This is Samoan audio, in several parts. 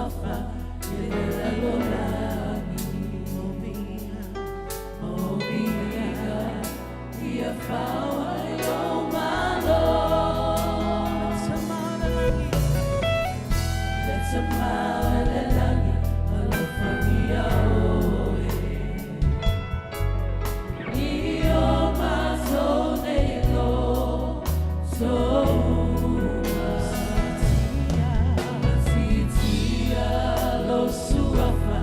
suafa i le lalolagi. O viiga ia fau ai lou Malo. Le Tama o le lagi, alofagia oe. I o matou nei lotouma. Siitia lou Suafa.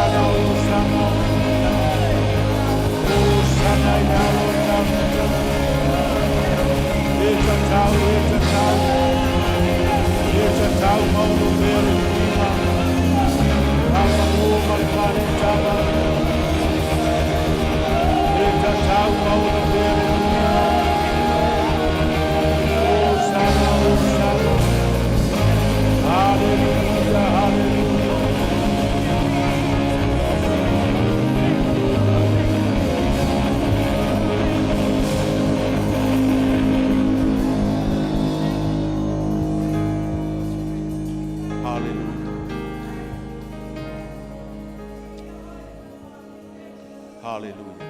Hosana, Hosana. Hosana i le alo o Tavita. E tatau, e tatau. E tatau maualumea le viiga. Faamalo ma le faaletaga. E tatau maualumea le viiga. Hosana, Hosana. Hallelujah, hallelujah. Hallelujah. Hallelujah.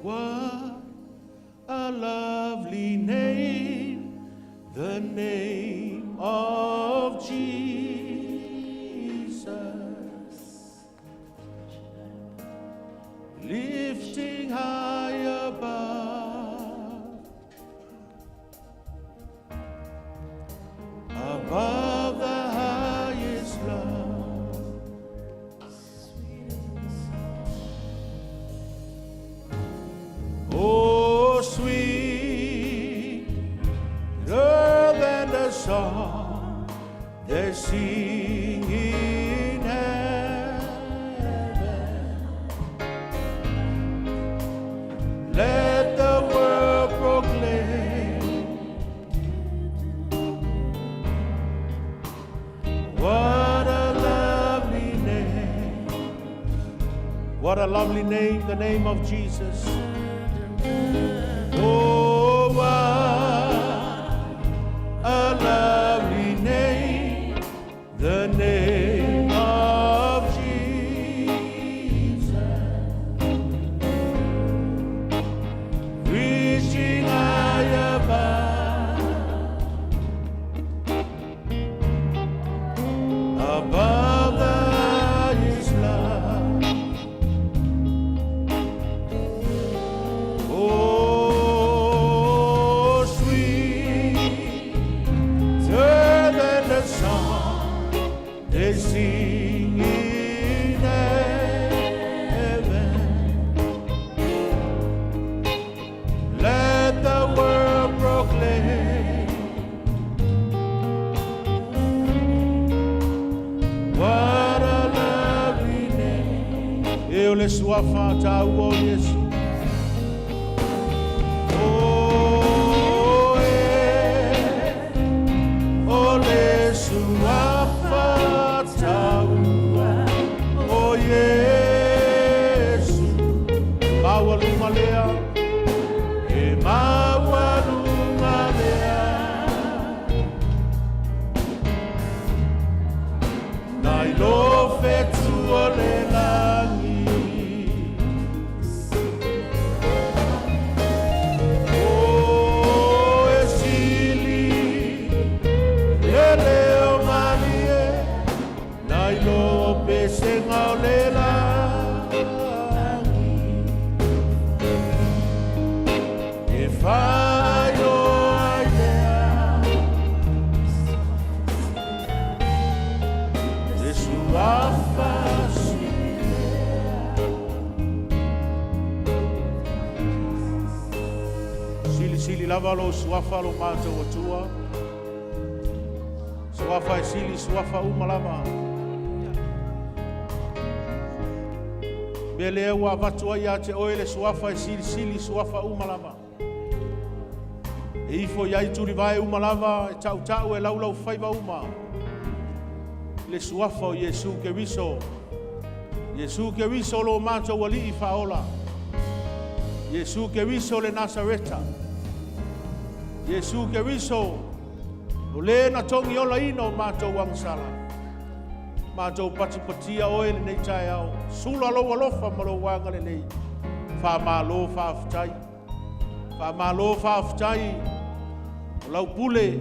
What a lovely name, the name of Jesus. Lifting high above, above the highest love. Oh, sweeter than the song they sing in heaven. Let the world proclaim what a lovely name. What a lovely name, the name of Jesus. Oh, what a lovely name, the name of Jesus. Reaching high above, above the highest love. Oh, sweeter than the song they sing in heaven. Let the world proclaim what a lovely name. E o le suafa taua o Iesu. Oh, e, o le suafa taua o Iesu. Maualuga lea, e maualuga lea. Nai lo fetu o le lagi. O e sili le leo malie nai lo pesega o le lagi. E faailoa ai lea le suafa sili lea. Silisili lava lou suafa lo matou Atua. Suafa e sili suafa uma lava. Mea lea ua avatu ai ia te oe le suafa e silisili suafa uma lava. E ifo i ai tulivae uma lava e tautau e laulau faiva uma. Le suafa o Iesu Keriso. Iesu Keriso lo matou alii faaola. Iesu Keriso le Nasareta. Iesu Keriso o le na togi olaina o matou agasala. Matou patipatia oe lenei taeao. Sula lou alofa ma lou agalelei. Faamalo faafetai. Faamalo faafetai. O lau pule.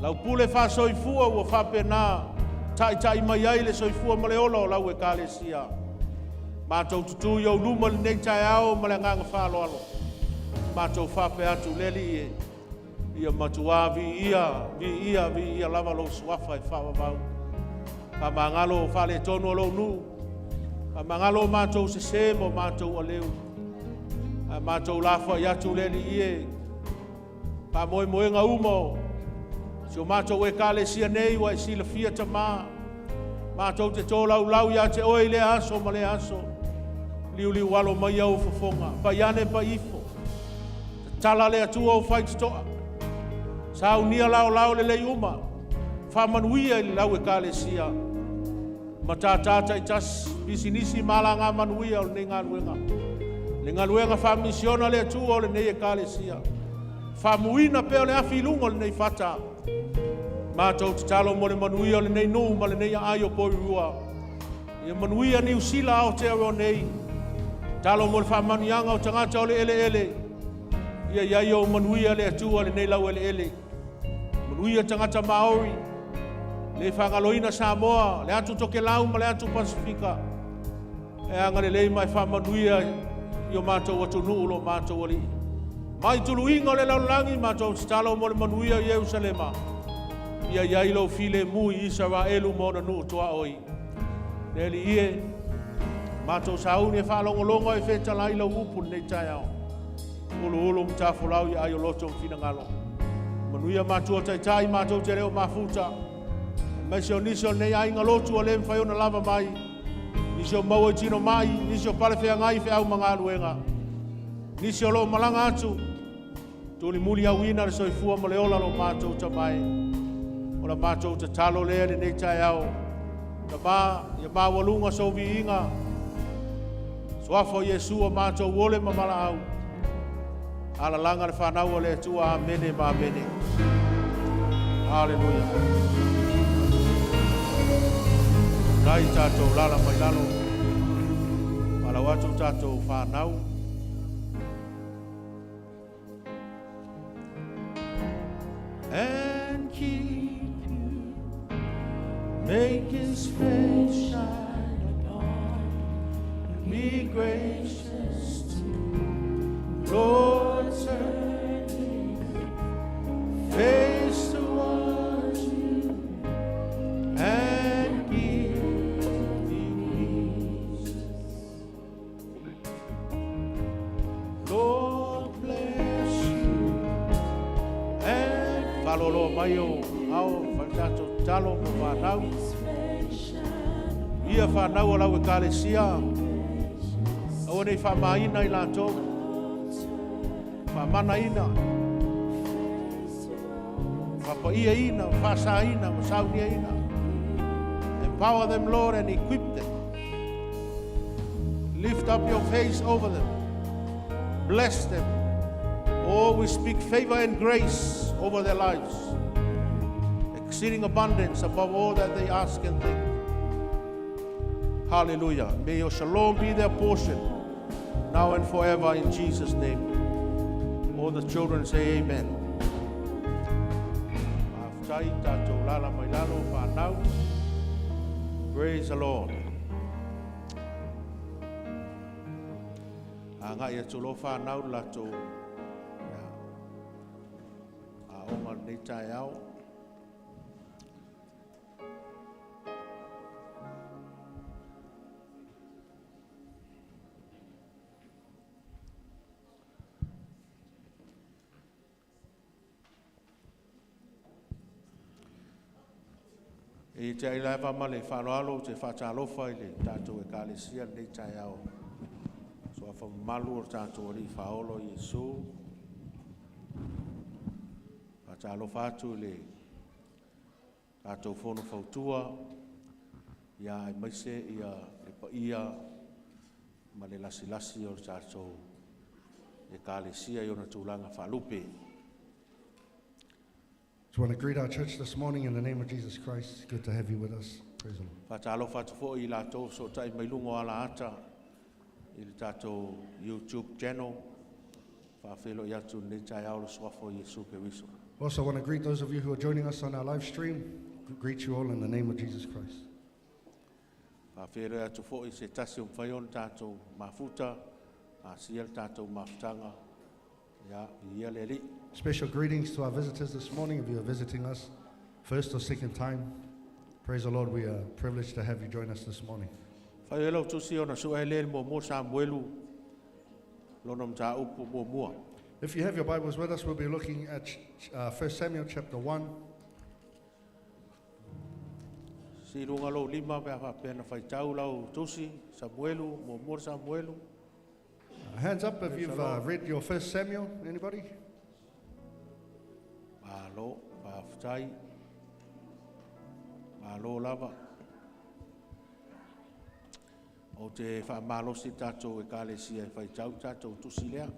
Lau pule faasoifua ua faapena taitai mai ai le soifua ma le ola o lau ekalesia. Matou tutū i ou luma lenei taeao ma le agaga faaaloalo. Matou faapea atu le Alii e. Ia matuā viia, viia, viia lava lou suafa e faavavau. Faamagalo o faaletonu o lou nuu. Faamagalo o matou sesē ma o matou aleu. Ae matou lafoai atu le Alii e faamoemoega uma o si o matou ekalesia nei ua e silafia Tama. Matou te tolaulau ia te oe i lea aso ma lea aso. Liuliu alo mai au fofoga. Pai ane pai ifo. Tatala le Atua o faitotoa. Saunia laolao lelei uma. Faamanuia i le lau ekalesia. Matata taitasi, pisinisi ma alaga manuia o lenei galuega. Le galuega faamisiona le Atua o lenei ekalesia. Faamuina pea o le afi i luga o lenei fata. Matou tatalo mo le manuia o lenei nuu ma lenei aai o Porirua. Ia manuia Niu Sila Aotearoa nei. Talo mo le faamanuiaga o tagata o le eleele. Ia iai ou manuia le Atua lenei lau eleele. Manuia tagata Maori. Le faagaloina Samoa, le atu Tokelau ma le atu Pasifika. E agalelei ma e faamanuia i o matou atunuu lo matou alii. Mai tuluiga o le lalolagi matou tatalo mo le manuia i Ierusalema. Ia iai lou filemu i Isaraelu ma ona nuu tuaoi. Le Alii e, matou sauni e faalogologo e fetalai lau upu lenei taeao. Uluulu ma tafolau i ai o loto ma finagalo. Manuia matua taitai matou te leo mafuta. Aemaise o nisi o lenei aiga lotu ua le mafai ona lava mai. Nisi o maua i tino mai, nisi o pale feagai feau ma galuega. Nisi o loo malaga atu, tulimuli auina le soifua ma le ola lo matou tamae. O la matou tatalo lea lenei taeao. Tama, ia maualuga sou viiga. Suafa o Iesu o matou ole ma valaau. Alalaga le fanau o le Atua. Amene ma amene. Haleluia. Dai tātou lala mai lalo. Falau atu tātou whānau. And keep you, make his face shine upon you, be gracious to you. Lord, turn his face towards you and give thee peace. Lord bless you and Falolo mai o ao whaletato talo mo whanau. Ia whanau o lau ekalesia. Aua nei whaamaina i lātou. Whaamanaina. Whapaia ina, whaasaina, masaunia ina. Empower them, Lord, and equip them. Lift up your face over them. Bless them. Oh, we speak favor and grace over their lives. Exceeding abundance above all that they ask and think. Hallelujah. May your shalom be their portion now and forever in Jesus' name. All the children say amen. Faafetai tātou lala mai lalo whanau. Praise the Lord. A ngai atu lo whanau latou ia, a o lenei taeao. E te ai lava ma le faaaloalo ou te faatalofa i le tatou ekalesia lenei taeao. Suafa mamalu o le tatou Alii Faaola Iesu. Faatalofa atu i le tatou fono fautua, ia aemaise ia le paia ma le lasilasi o le tatou ekalesia i ona tulaga faalupe. Just want to greet our church this morning in the name of Jesus Christ. Good to have you with us. Praise the Lord. Faatalofa atu foi i latou fesootai mai luga o ala ata i le tatou YouTube channel. Faafeiloai atu lenei taeao le suafa o Iesu Keriso. Also, want to greet those of you who are joining us on our live stream. Greet you all in the name of Jesus Christ. Faafeiloai atu foi se tasi o mafai ona tatou mafuta, asia le tatou mafutaga, ia, ia le Alii. Special greetings to our visitors this morning. If you are visiting us first or second time, praise the Lord. We are privileged to have you join us this morning. Fai e lau tusi ona sua ele le muamua Samuelu lona mataupu muamua. If you have your Bibles with us, we'll be looking at 1 Samuel chapter 1. Si lunga lou lima pe a faapea na faitau lau tusi Samuelu, muamua Samuelu. Hands up if you've read your 1 Samuel. Anybody? Malo, faafetai. Malo lava. Ou te faamalosi tatou ekalesia e faitau tatou tusi lea.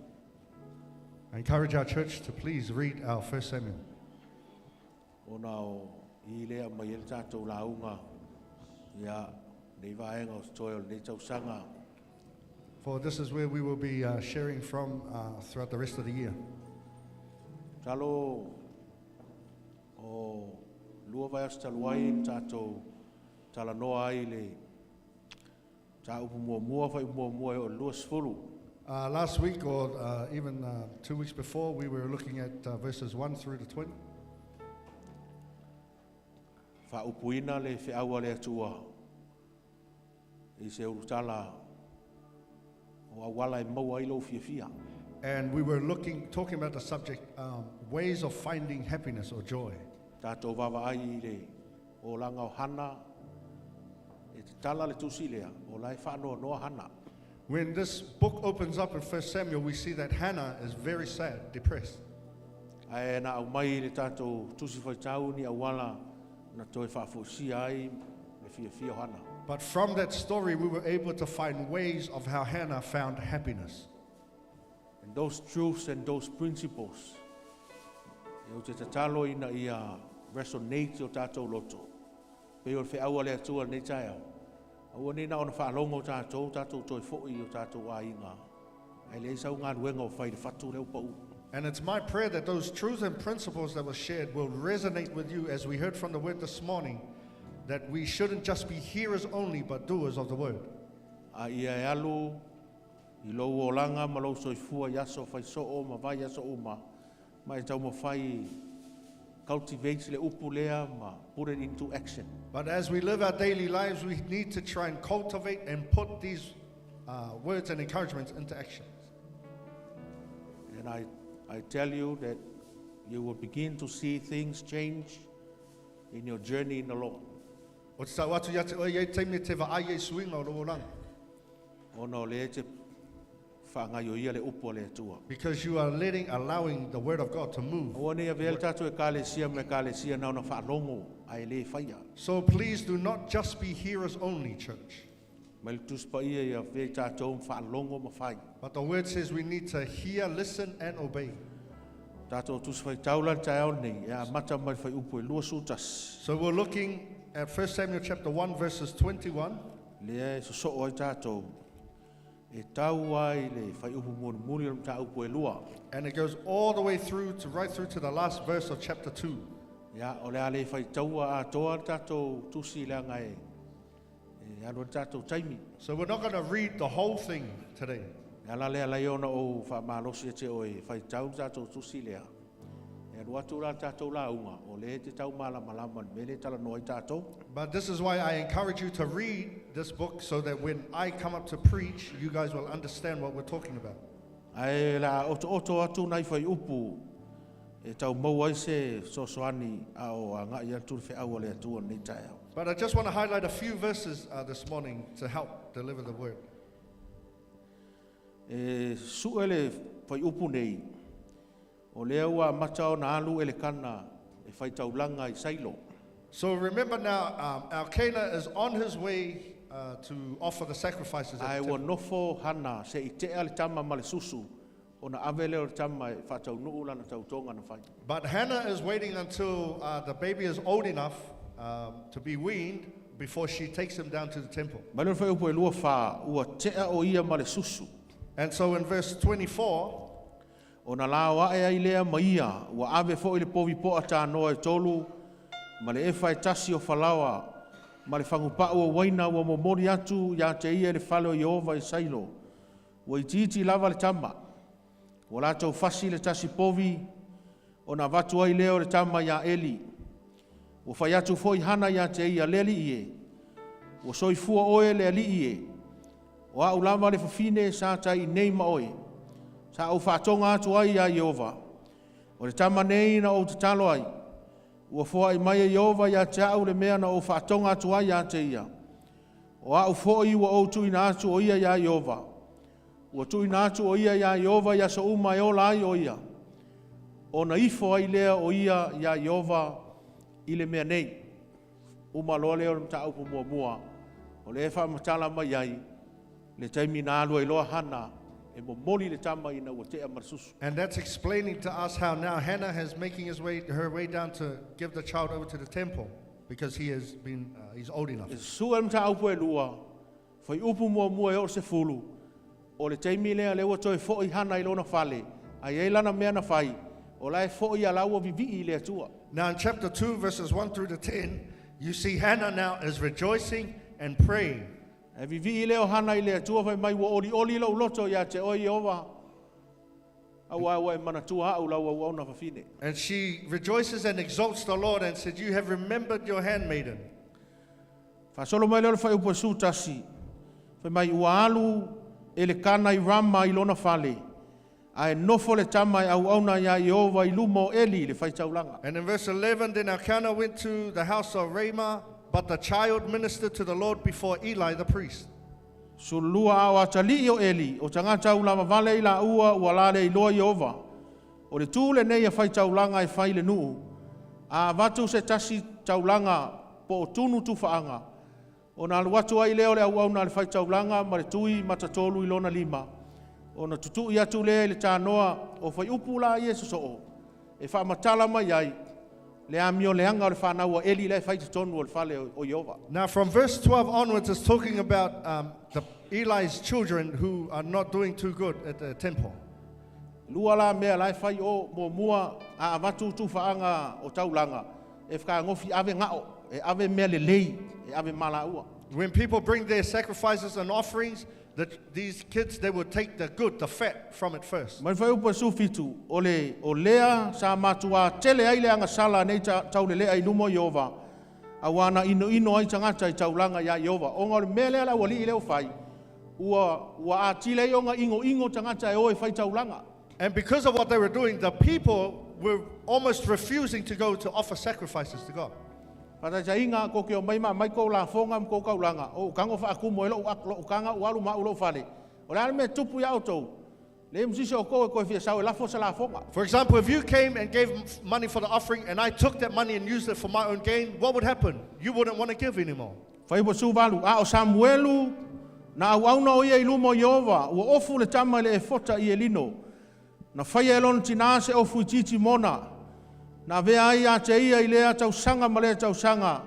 I encourage our church to please read our 1 Samuel. Ona o i lea mai e le tatou lauga ia nei vaega o totoe o lenei tausaga. For this is where we will be sharing from throughout the rest of the year. Talo o lua vaiaso talu ai le tatou talanoa ai le mataupu muamua fuaiupu muamua e oo i le 20. Last week, or even 2 weeks before, we were looking at verses 1 through to 20. Faaupuina le feau a le Atua i se ulutala o auala e maua ai lou fiafia. And we were talking about the subject, ways of finding happiness or joy. Tatou vaavaai i le olaga o Hana e tatala le tusi lea o la e faanoanoa Hana. When this book opens up in 1 Samuel, we see that Hannah is very sad, depressed. Ae na aumai le tatou tusi faitau ni auala na toe faafoisia ai le fiafia o Hana. But from that story, we were able to find ways of how Hannah found happiness. And those truths and those principles, e ou te tatalo ina ia resonate o tatou loto. Pei o le feau a le Atua lenei taeao. Aua ne i na ona faalogo tatou, tatou toe foi i o tatou aiga. Ae leai sau galuega o fai i le fatu lea ua pau. And it's my prayer that those truths and principles that were shared will resonate with you as we heard from the word this morning, that we shouldn't just be hearers only, but doers of the word. A ia e alu i lou olaga ma lou soifua i aso faisoo ma vaiaso uma, ma e taumafai cultivate le upu lea ma put it into action. But as we live our daily lives, we need to try and cultivate and put these words and encouragements into action. And I tell you that you will begin to see things change in your journey in the Lord. O te tau atu ia te oe iai taimi te vaai e suiga o lou olaga. Ona o lea e te faagaioia le upu a le Atua. Because you are allowing the word of God to move. Aua ne i avea le tatou ekalesia ma ekalesia na ona faalogo ae le faia. So please do not just be hearers only, church. Mai le Tusi Paia ia avea i tatou ma faalogo ma fai. But the word says we need to hear, listen, and obey. Tatou tusi faitau la le taeao nei, e amata mai le fuaiupu e 21. So we're looking at 1 Samuel chapter 1, verses 21. Lea e sosoo ai tatou e tau ai le fuaiupu mulimuli o le mataupu e lua. And it goes all the way through to right through to the last verse of chapter 2. Ia, o le a le faitaua atoa le tatou tusi leaga e, e alu ai le tatou taimi. So we're not going to read the whole thing today. E ala lea lai ona ou faamalosi ia te oe e faitau le tatou tusi lea. E alu atu la le tatou lauga, o lea te tau malamalama le mea lea e talanoa ai tatou. But this is why I encourage you to read this book so that when I come up to preach, you guys will understand what we're talking about. Ae la otooto atu nai fuaiupu e tau maua ai se fesoasoani a o agai atu le feau a le Atua lenei taeao. But I just want to highlight a few verses this morning to help deliver the word. E sue le fuaiupu nei, o lea ua amata ona alu Elekana e faitaulaga i Sailo. So remember now, Elkanah is on his way to offer the sacrifices at Ae the ua temple. nofo Hana seia tea le tama ma le susu, ona ave lea o le tama e faataunuu lana tautoga na fai. But Hannah is waiting until the baby is old enough to be weaned before she takes him down to the temple. Mai le fuaiupu e 24, ua tea o ia ma le susu. And so in verse 24, Ona lao ae ai lea ma ia, ua ave foi le povi poa tanoa e tolu, ma le efa e tasi o falaoa, ma le fagupau o uaina ua momoli atu ia te ia i le fale o Ieova i Sailo. Ua itiiti lava le tama. Ua latou fasi le tasi povi, Ona avatu ai lea o le tama iā Eli. Ua fai atu foi Hana ia te ia, Le alii e, ua soifua oe le alii e, o a'u lava le fafine sa ta iinei ma oe, sa ou faatoga atu ai iā Ieova. O le tama nei na ou tatalo ai, ua foai mai e Ieova ia te a'u le mea na ou faatoga atu ai ia te ia. O a'u foi ua ou tuuina atu o ia iā Ieova. Ua tuuina atu o ia iā Ieova i aso uma e ola ai o ia. Ona ifo ai lea o ia iā Ieova i le mea nei. Uma loa lea o le mataupu muamua, o lea e faamatala mai ai le taimi na alu ai loa Hana e momoli le tama ina ua tea ma le susu. And that's explaining to us how now Hannah has making his way, her way down to give the child over to the temple because he's old enough. E susue le mataupu e lua, fuaiupu 1 e oo 10, o le taimi lea lea ua toe fo'i Hana i lona fale, a i ai lana mea na fai, o la e fo'i a la ua vivii i le Atua. Now in chapter 2, verses 1 through to 10, you see Hannah now is rejoicing and praying. E vivii lea o Hana i le Atua fai mai ua olioli lou loto ia te oe Ieova, auā ua e manatua a'u lau auauna fafine. And she rejoices and exalts the Lord and said, "You have remembered your handmaiden." Faasolo mai lea o le fuaiupu e 11, fai mai ua alu Elekana i Rama i lona fale, ae nofo le tama e auauna iā Ieova i luma o Eli le faitaulaga. And in verse 11, then Elkanah went to the house of Ramah, but the child ministered to the Lord before Eli the priest. 12 a o atalii o Eli, o tagata ulavavale i laua ua la le iloa Ieova. O le tū lenei e faitaulaga e fai le nuu. A avatu se tasi taulaga po o tunu tufaaga. Ona alu atu ai lea o le auauna a le faitaulaga ma le tui matatolu i lona lima. Ona tutui atu lea i le tanoa o fuaiupu la ia e sosoo. E faamatala mai ai le amioleaga o le fanau a Eli la e fai i totonu o le fale o Ieova. Now, from verse 12 onwards, it's talking about the Eli's children who are not doing too good at the temple. Lua la mea la e fai o muamua a avatu tufaaga o taulaga e fakagofi ave gao e ave mea lelei e ave malaua. When people bring their sacrifices and offerings, these kids, they will take the good, the fat from it first. Mai fuaiupu e 17 o le o lea sa matuā tele ai le agasala nei taulelea i luma o Ieova auā na inoino ai tagata i taulaga iā Ieova ona o le mea lea le aualii lea ua fai ua ua atili ai ona igoigo tagata e o e fai taulaga. And because of what they were doing, the people were almost refusing to go to offer sacrifices to God. Faataitaiga kou te omai ma aumai kou lafoga ma kou taulaga o ou tago faatumu ai lo'u taga ou alu ma a'u i lou fale o le a le mea e tupu iā outou leai ma se isi o outou e toe fia sau e lafo se lafoga. For example, if you came and gave money for the offering and I took that money and used it for my own gain, what would happen? You wouldn't want to give anymore. Fuaiupu 18, a o Samuelu na auauna o ia i luma o Ieova, ua ofu le tama i le efota i Elino. Na faia e lona tinā se ofu itiiti mona. Na avea ai ia te ia i lea tausaga ma lea tausaga,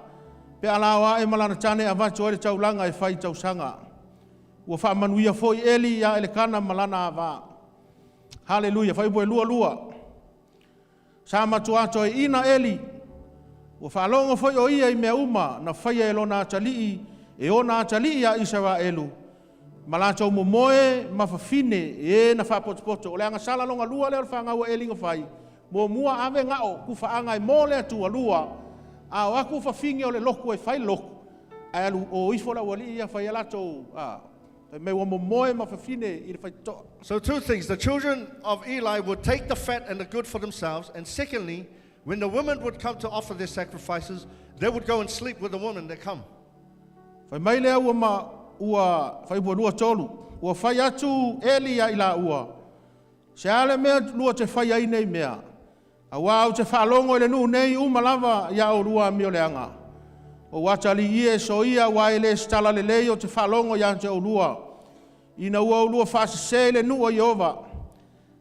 pe a lao ae ma lana tane e avatu ai le taulaga e fai tausaga. Ua faamanuia foi Eli iā Elekana ma lana avā. Haleluia! Fuaiupu e 22. Sa matuā toeaina Eli, ua faalogo foi o ia i mea uma na faia e lona atalii, e ona atalii a Isaraelu, ma latou momoe ma fafine e na faapotopoto. O le agasala lona lua lea o le fanau a Eli na fai, muamua ave gao tufaaga e mo le Atua, lua, a o atu fafine o le lotu e fai le lotu, ae alu o ifo le aualii ia fai ai latou, a, fai mai ua momoe ma fafine i le faitotoa. So, two things. The children of Eli would take the fat and the good for themselves. And secondly, when the women would come to offer their sacrifices, they would go and sleep with the women that come. Fai mai lea ua ma ua fuaiupu e 23, ua fai atu Eli ia i laua, Se a le mea lua te faia ai nei mea? Auā ou te faalogo i le nuu nei uma lava iā olua amioleaga. Ou atalii e, soia auā e le se tala lelei ou te faalogo iā te olua, ina ua olua faasesē i le nuu a Ieova.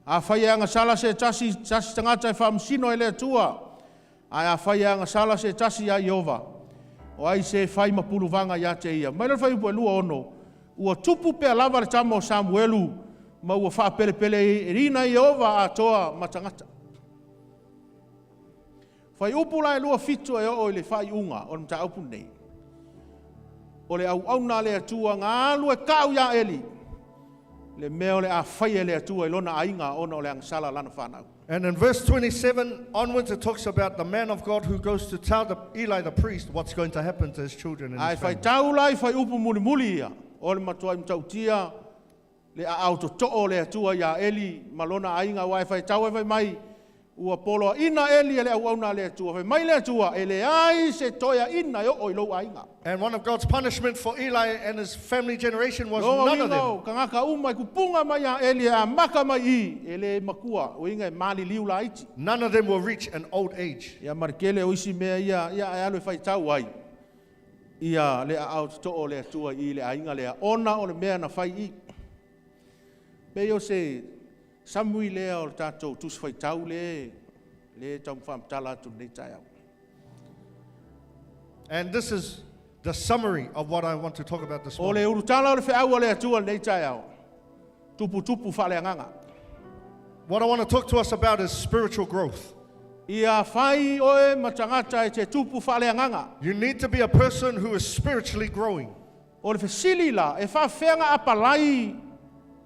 Afai e agasala se tasi tasi tagata e faamasino e le Atua, ae afai e agasala se tasi iā Ieova, o ai se e fai ma puluvaga iā te ia? Mai lea o le fuaiupu e 26, ua tupu pea lava le tama o Samuelu ma ua faapelepeleina Ieova atoa ma tagata. Fuaiupu la e 27 e oo i le faaiuga o le mataupu lenei. O le auauna a le Atua na alu e ka'u iā Eli. le mea o le a faia e le Atua i lona aiga ona o le agasala a lana fanau. And in verse 27 onwards, it talks about the man of God who goes to tell Eli the priest what's going to happen to his children and Ae his family. faitau la i fuaiupu mulimuli ia, o le matuai matautia le aao totoo o le Atua iā Eli ma lona aiga, aua e faitau ai fai mai, Ua poloaina Eli e le auauna a le Atua. Fai mai le Atua, E leai se toeaina e oo i lou aiga. And one of God's punishment for Eli and his family generation was Lona none of uiga them. o tagata uma i kupuga mai iā Eli e amata mai i, e le makua, uiga e maliliu laiti. None of them will reach an old age. Ia ma le tele o isi mea ia, ia e alu e faitau ai ia le aao totoo o le Atua i le aiga lea, ona o le mea na fai i. Pei o se summary lea o le tatou Tusi Faitau lea e tau faamatala atu i lenei taeao. And this is the summary of what I want to talk about this O le morning. ulutala o le feau a le Atua i lenei taeao, tuputupu faaleagaga. What I want to talk to us about is spiritual growth. Ia fai oe ma tagata e te tupu faaleagaga. You need to be a person who is spiritually growing. O le fesili la, e faafefea ona apalai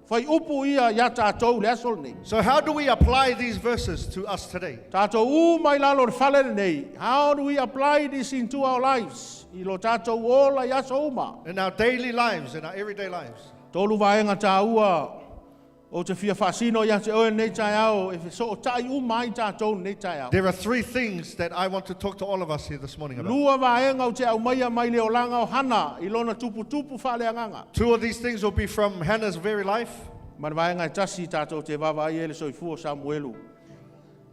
fuaiupu ia iā tatou i le aso lenei? So how do we apply these verses to us today? Tatou uma i lalo o le fale lenei, how do we apply this into our lives? I lo tatou ola i aso uma. In our daily lives, in our everyday lives. Tolu vaega tāua ou te fia faasino ia te oe lenei taeao e fesootai uma ai tatou lenei taeao. There are three things that I want to talk to all of us here this morning about. Lua vaega ou te aumaia mai le olaga o Hana i lona tuputupu faaleagaga. Two of these things will be from Hannah's very life. Ma le vaega e tasi tatou te vaavaai ai le soifua o Samuelu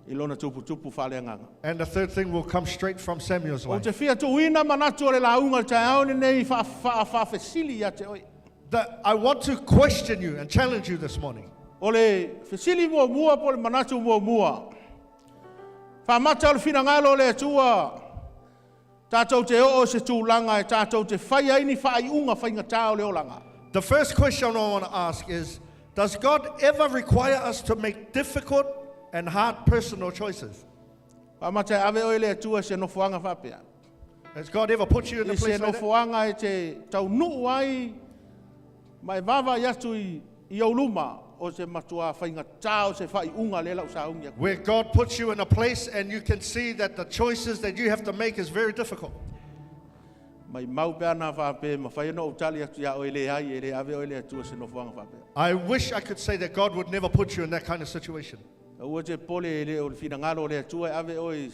i lona tuputupu faaleagaga. And the third thing will come straight from Samuel's Ou life. te fia tuuina manatu o le lauga i le taeao lenei faafesili ia te oe. That I want to question you and challenge you this morning. O le fesili muamua po o le manatu muamua, faamata o le finagalo o le Atua, tatou te oo i se tulaga e tatou te faia ai ni faaiuga faigata o le olaga. The first question I want to ask is, does God ever require us to make difficult and hard personal choices? Faamata e ave oe e le Atua i se nofoaga faapea. Has God ever put you in a I se place like that? nofoaga e te taunuu ai ma e vaavaai atu i, i ou luma o se matuā faigata o se faaiuga lea la ou sauni atu. Where God puts you in a place and you can see that the choices that you have to make is very difficult. Maimau pe ana faapea e mafai ona ou tali atu iā oe, leai, e le ave oe e le Atua i se nofoaga faapea. I wish I could say that God would never put you in that kind of situation. Aua e te popole e le o le finagalo o le Atua e ave oe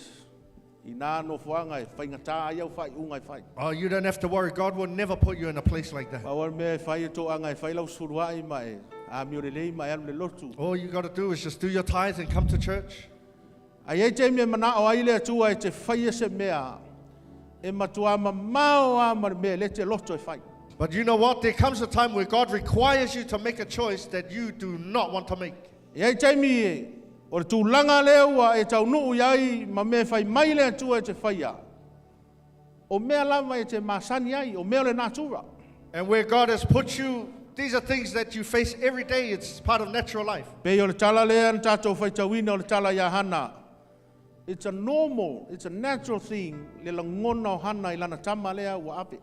i nā nofoaga e faigata ai au faaiuga e fai. Oh, you don't have to worry. God will never put you in a place like that. Pau lava le mea e fai e toaga e fai lau sefuluai ma e amio lelei ma e alu i le lotu. All you got to do is just do your tithes and come to church. A i ai taimi e manao ai le Atua e te faia se mea e matuā mamao lava ma le mea e le te loto e fai. But you know what? There comes a time where God requires you to make a choice that you do not want to make. E i ai taimi o le tulaga lea ua e taunuu i ai ma mea e fai mai le Atua e te faia, o mea lava e te masani ai, o mea o le natura. And where God has put you, these are things that you face every day. It's part of natural life. Pei o le tala lea na tatou faitauina o le tala iā Hana. It's a normal, it's a natural thing le lagona o Hana i lana tama lea ua ave.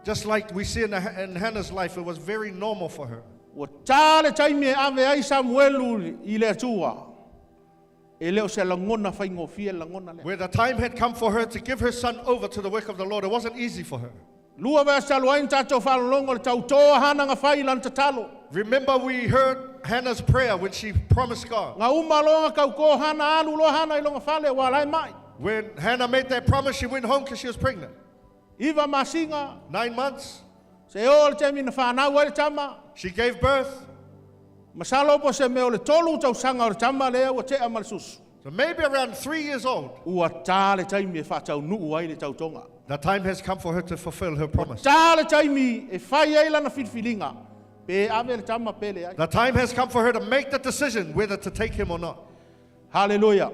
Just like we see in Hannah's life, it was very normal for her. Ua ta le taimi e ave ai Samuelu i le Atua, e le o se lagona faigofie le lagona lea. Where the time had come for her to give her son over to the work of the Lord, it wasn't easy for her. Lua vaiaso talu ai na tatou faalologo le tautō a Hana na fai i lana tatalo. Remember we heard Hannah's prayer when she promised God. Na uma loa na tautō Hana, alu loa Hana i lona fale aua o la e ma'i. When Hannah made that promise, she went home because she was pregnant. Iva masina. 9 months. Seia oo le taimi na fanau ai le tama. She gave birth. Masalo po o se mea o le tolu tausaga o le tama lea ua tea ma le susu. So maybe around 3 years old. Ua ta le taimi e faataunuu ai le tautoga. The time has come for her to fulfill her Ua promise. ta le taimi e fai ai lana filifiliga, pe ave le tama pe leai. The time has come for her to make the decision whether to take him or not. Hallelujah.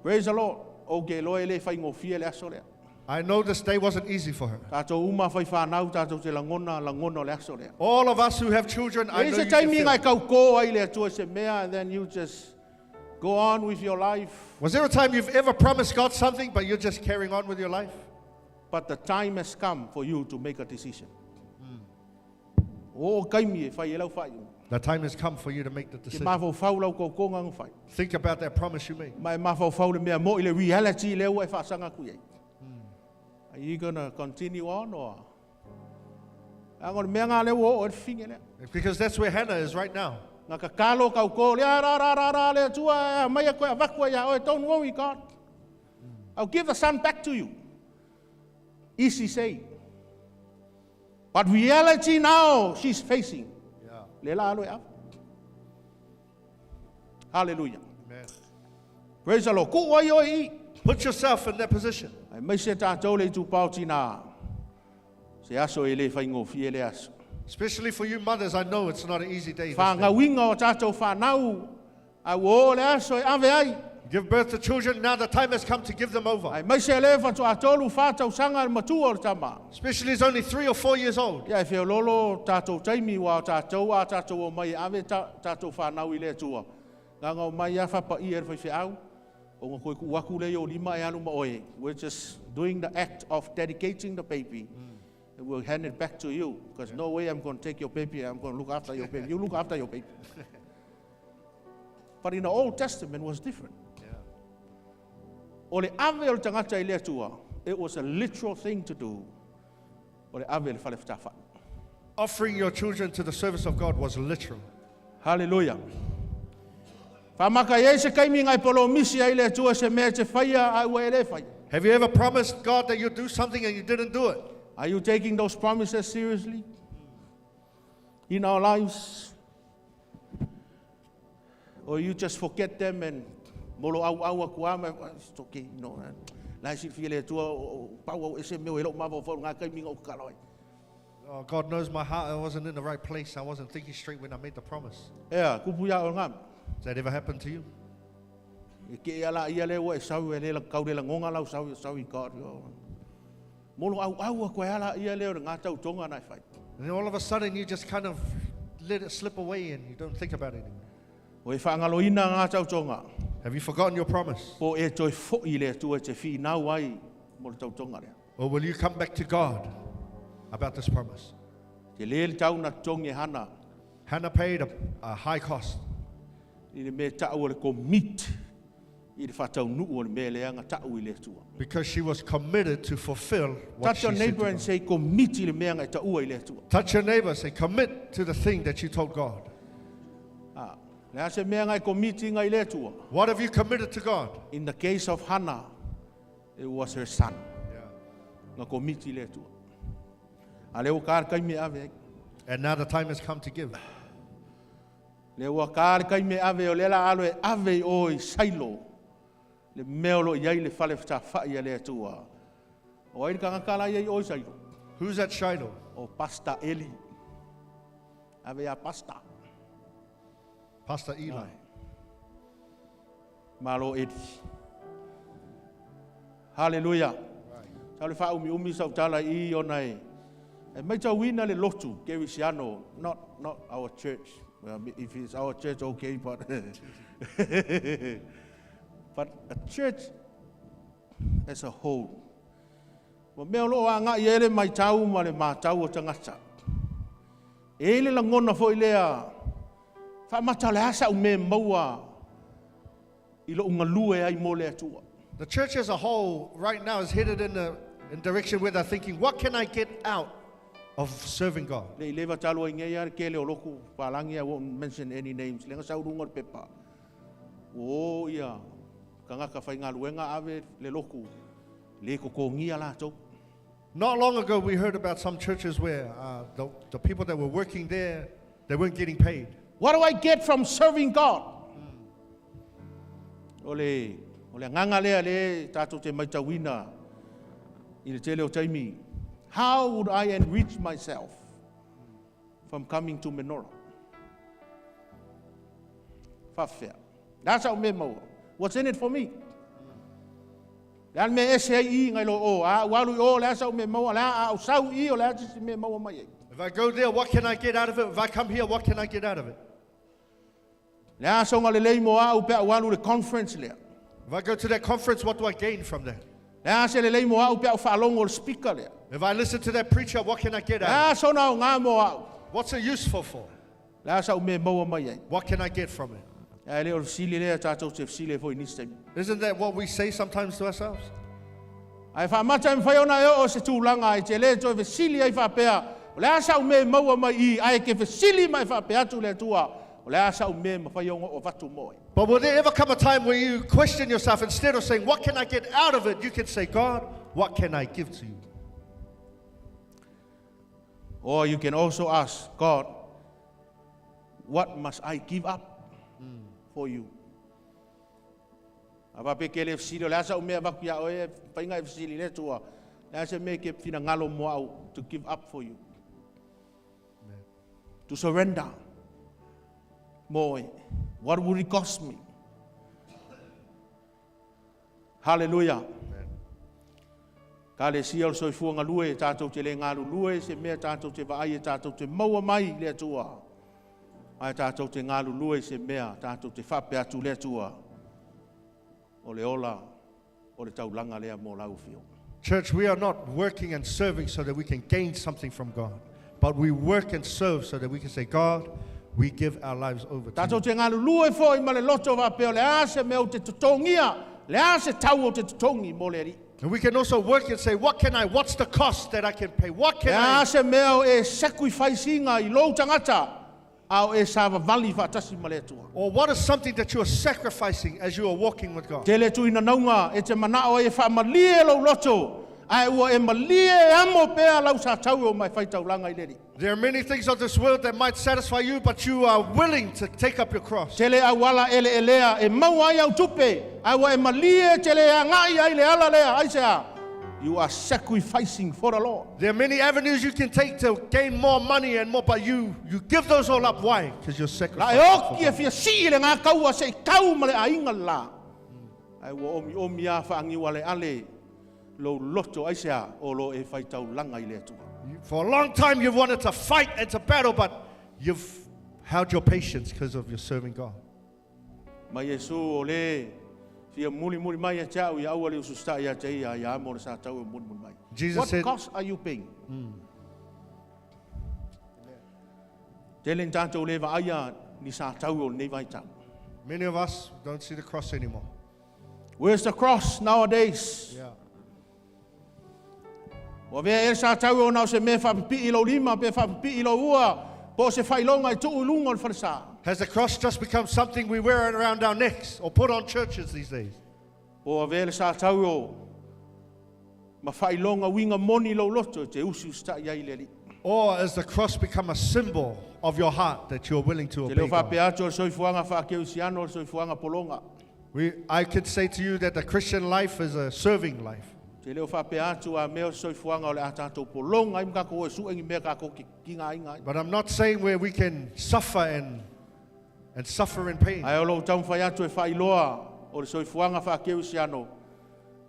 Praise the Lord. Ou ke iloa e le faigofie le aso lea. I know this day wasn't easy for her. Tatou uma fai whanau, tatou te lagona, lagona o le aso lea. All of us who have children, I E i know se you can taimi feel ngai it. kaukō ai le Atua i se mea, and then you just go on with your life. Was there a time you've ever promised God something, but you're just carrying on with your life? But the time has come for you to make a decision. O o kaimi e whai e lau whai. The time has come for you to make the Ke decision. mawhau lau koukonga ngā whai. Think about that promise you made. Ma e mawhau le mea mo i le reality le ua e whaasanga ku iai. Are you gonna continue on or? Anga le mea ngā le ua o e whinge lea. Because that's where Hannah is right now. Ngā ka kalo kau kō le a ra ra ra ra le atua e mai a koe a vakua ia oe, don't worry God. I'll give the son back to you. Easy say. But reality now she's facing. Yeah. Le la alo e ava. Hallelujah. Amen. Praise the Lord. Ku oi oi i. Put yourself in that position. Ai mai se tātou le tu pao tina. Se aso e le whaingō e le aso. Especially for you mothers, I know it's not an easy day. This day. Whangawinga o tātou whanau. A o le aso e ave ai. Give birth to children, now the time has come to give them over. Ai mai se le whatu a tolu whātau sanga le matua o le tama. Especially he's only 3 or 4 years old. Ia e whiololo tātou taimi wa o tātou a tātou o mai e ave tātou whanau i le atua. Ngā ngau mai a whapa i e whai whiau. O ngā koe ku aku le o lima e alu ma oe. We're just doing the act of dedicating the baby. And we'll hand it back to you. Because no way I'm going to take your baby. I'm going to look after your baby. You look after your baby. But in the Old Testament was different. O le ave o le tangata i le atua, it was a literal thing to do. O le ave le fale whatafa. Offering your children to the service of God was literal. Hallelujah. Whamaka e se kaimi ngai polo misi ai le atua se mea te whaia a ua e le whaia. Have you ever promised God that you'd do something and you didn't do it? Are you taking those promises seriously? In our lives? Or you just forget them and molo au au aku ama, it's okay, you know. Lai si fia le atua, o pau au ese meo e lau mawa o ngā kaimi ngau kakalo ai. Oh, God knows my heart. I wasn't in the right place. I wasn't thinking straight when I made the promise. Ea, kupu ia o ngam. Has that ever happened to you? E ke ia la ia le ua e sau e le la kau le la ngonga lau sau sau i God. Molo au au aku e ala ia le o ngā tau tonga nai whai. And then all of a sudden you just kind of let it slip away and you don't think about it anymore. O e whaangaloina ngā tau tonga. Have you forgotten your promise? Po e toi fo i le atua te whii nau ai mo le tau tonga lea. Or will you come back to God about this promise? Te le le tau na tongi e hana Hannah paid a high cost i le me tau o le commit i le whatau nuu o le mea leanga tau i le atua. Because she was committed to fulfill what Touch she your said neighbor to and God. say commit i le mea ngai taua i le atua. Touch your neighbor, say, commit to the thing that you told God. Ah, le ase mea ngai commit ngai le atua. What have you committed to God? In the case of Hannah, it was her son. Nga commit i le atua. A le o kāre kai me ave ai. And now the time has come to give. Le ua kāre kai me ave o lela alo e ave i o i Sailo. Le mea o lo iai le fale whatawhai a le atua. O ai le kangakala iai o i Sailo. Who's at Shiloh? O Pastor Eli. Ave a Pastor. Pastor Eli. Malo Eli. Hallelujah. Sa le wha umi umi sa utala i ona e. E mai tau wina le lotu, Kerisiano, not our church. Well, if it's our church, okay, but a church as a whole. Ma mea lo a ngā i ele mai tau ma le mātau o tangata. E le langona foi lea, wha mata le asa u me maua i lo ungalue ai mo le atua. The church as a whole right now is headed in a in direction where they're thinking, what can I get out of serving God? Le i leva talo ai ngei ke le o loku palangi, I won't mention any names. Lenga saurunga o le pepa. O ia, kangaka whai ngā luenga ave le loku. Le kokongia lātou. Not long ago, we heard about some churches where the people that were working there, they weren't getting paid. What do I get from serving God? O le, o le nganga lea le tātou te maitauina i le tele o taimi. How would I enrich myself from coming to Menorah? Whawhea. That's how me maua. What's in it for me? Le al me ese ai i ngai lo o, a walu i o, le asa o me maua, le a au sau i o le asa si me maua mai ai. If I go there, what can I get out of it? If I come here, what can I get out of it? Le asa o ngā le lei mo a au pe au walu le conference lea. If I go to that conference, what do I gain from that? Le asa le lei mo au pe au whaalongo o le speaker lea. If I listen to that preacher, what can I get Le out of it? asa o ngā mo au. What's it useful for? Le a sa'u mea e maua mai ai? What can I get from it? Ae le o le fesili lea tatou te fesili ai foi i nisi taimi. Isn't that what we say sometimes to ourselves? Ae faamata e mafai ona e oo i se tulaga e te le toe fesili ai faapea, O le a sa'u mea e maua mai i i? Ae e te fesili ma e faapea atu i le Atua, O le a sa'u mea e mafai ona ou avatu mo oe? But will there ever come a time where you question yourself instead of saying, What can I get out of it? You can say, God, what can I give to you? Or you can also ask, God, what must I give up for you? A faapea ke le fesili, o le a sa'u mea e avatu iā oe, e faiga e fesili i le Atua, le a se mea e ke finagalo mo au to give up for you? To surrender mo oe. What would it cost me? Hallelujah. Kalesia o le soifua galue, e tātou te le galulue, se mea tātou te vaai e tātou te maua mai i le Atua. Ae tātou te galulue i se mea tātou te faapea atu i le Atua, o le ola o le taulaga lea mo lau afioga. Church, we are not working and serving so that we can gain something from God, but we work and serve so that we can say, God, we give our lives over to Tātou you. te galulue foi ma le loto faapea o le a se mea ou te totogia, le a se tau ou te totogi mo le Alii. And we can also work and say, what can I, what's the cost that I can pay? What can Le a I, se mea o e sacrifice ina i lou tagata, a o e savavali faatasi ma le Atua. or what is something that you are sacrificing as you are walking with God? Tele tuinanauga e te manao ai e faamalie lou loto, ae ua e malie e amo pea lau sa tau e o mai faitaulaga i le Alii. There are many things of this world that might satisfy you, but you are willing to take up your cross. Tele auala eleelea e maua ai au tupe, ae ua e malie e te le agai ai i le ala lea. Aisea? You are sacrificing for the Lord. There are many avenues you can take to gain more money and more, but you, you give those all up. Why? Because you're La e sacrificing. For oki e God. fia sii le ngā kaua se i kau ma le aiga le la. Ae ua omiomi a faagiualeale lou loto, aisea? O lo e faitaulaga i le Atua. For a long time, you've wanted to fight and to battle, but you've held your patience because of your serving God. Ma Iesu o le fia mulimuli mai ia te au, ia aua le usustaʻi ia te ia, ia amo le sa tau e mulimuli mai. Jesus What said, cost are you paying? Tele ni tātou le vaaia ni sa tau o lenei vaitau. Many of us don't see the cross anymore. Where's the cross nowadays? Yeah. Ua avea ea le sa tau o na o se mea e faapipii i lou lima pe faapipii i lou ua, po o se faailoga e tuu i luga o le falesa. Has the cross just become something we wear around our necks or put on churches these days? Po o avea le sa tau o ma faailoga uiga moni i lou loto e te usiusitaʻi ai i le Alii. Or has the cross become a symbol of your heart that you are willing to Te leo obey God? faapea atu o le soifuaga faakeusiano o le soifuaga pologa. We, I could say to you that the Christian life is a serving life. Te leo faapea atu a mea o le soifuaga o le a tātou pologa ai ma kākou o e suʻe ni mea kākou ke kiga aiga ai. But I'm not saying where we can suffer and, and suffer in pain. Ae o lou taumafai atu e faailoa o le soifuaga faakeusiano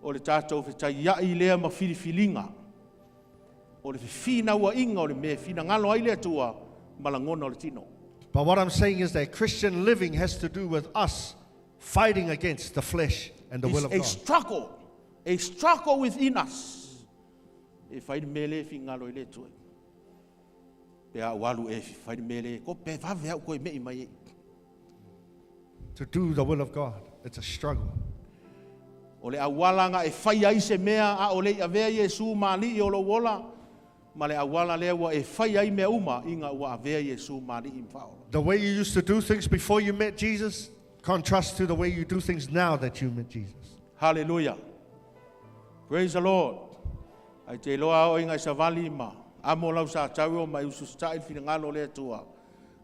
o le tātou fetaiaʻi lea ma filifiliga o le fefinauaiga o le mea e finagalo ai le Atua ma lagona o le tino. But what I'm saying is that Christian living has to do with us fighting against the flesh and the will It's of a God. struggle, a struggle within us. E fai le mea lea e finagalo ai le Atua. Pe a ou alu e fai le mea lea, ko pe vave au koe meʻi mai ai. To do the will of God, it's a struggle. O le auala ga e faia ai se mea a o le i avea Iesu ma Alii o lou ola, ma le auala lea ua e faia ai mea uma ina ua avea Iesu ma Alii ma Faaola. The way you used to do things before you met Jesus contrasts to the way you do things now that you met Jesus. Hallelujah. Praise the Lord. Ai te iloa a oe ina e savali ma amo lau sa tau o ma e ususitaʻi le finagalo o le Atua.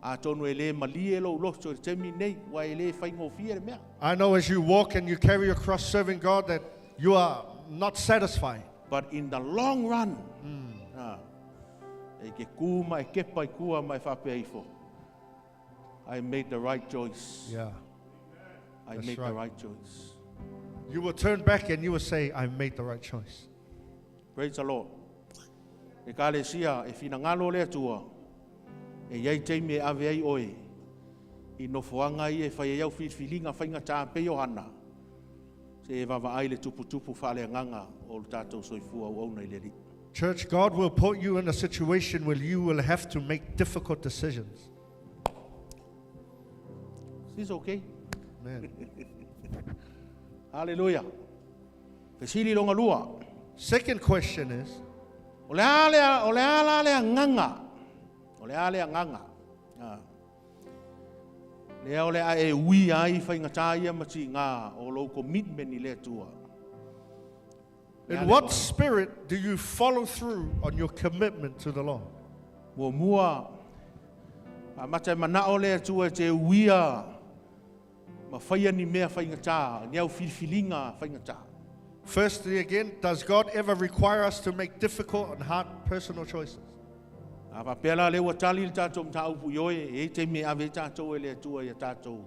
Atonu e le malie lou loto i le taimi lenei, ua e le faigofie le mea. I know as you walk and you carry your cross serving God that you are not satisfied. But in the long run, ah, e ke kū ma e kepa i kua ma e faapea ifo, I made the right choice. Yeah. I That's made the right. right choice. You will turn back and you will say, I made the right choice. Praise the Lord. Ekalesia e finagalo le Atua, e i ai taimi e ave ai oe i nofoaga ia e fai ai au filifiliga faigata pei o Hana, se e vaavaai le tuputupu faaleagaga o le tatou soifua auauna i le Alii. Church, God will put you in a situation where you will have to make difficult decisions. Is okay. Amen. Hallelujah. Fesili longa lua. Second question is, O le a lea, o le a la le agaga. O le a le agaga. Ah. Lea o le a e ui ai faigata ia ma tiga o lou commitment i le Atua. in what spirit do you follow through on your commitment to the Lord? Muamua, faamata e manao le Atua e te uia ma faia ni mea faigata, ni au filifiliga faigata. Firstly, again, does God ever require us to make difficult and hard personal choices? A faapea la lea ua tali le tatou mataupu ioe, e i ai taimi e ave ai tatou e le Atua ia tatou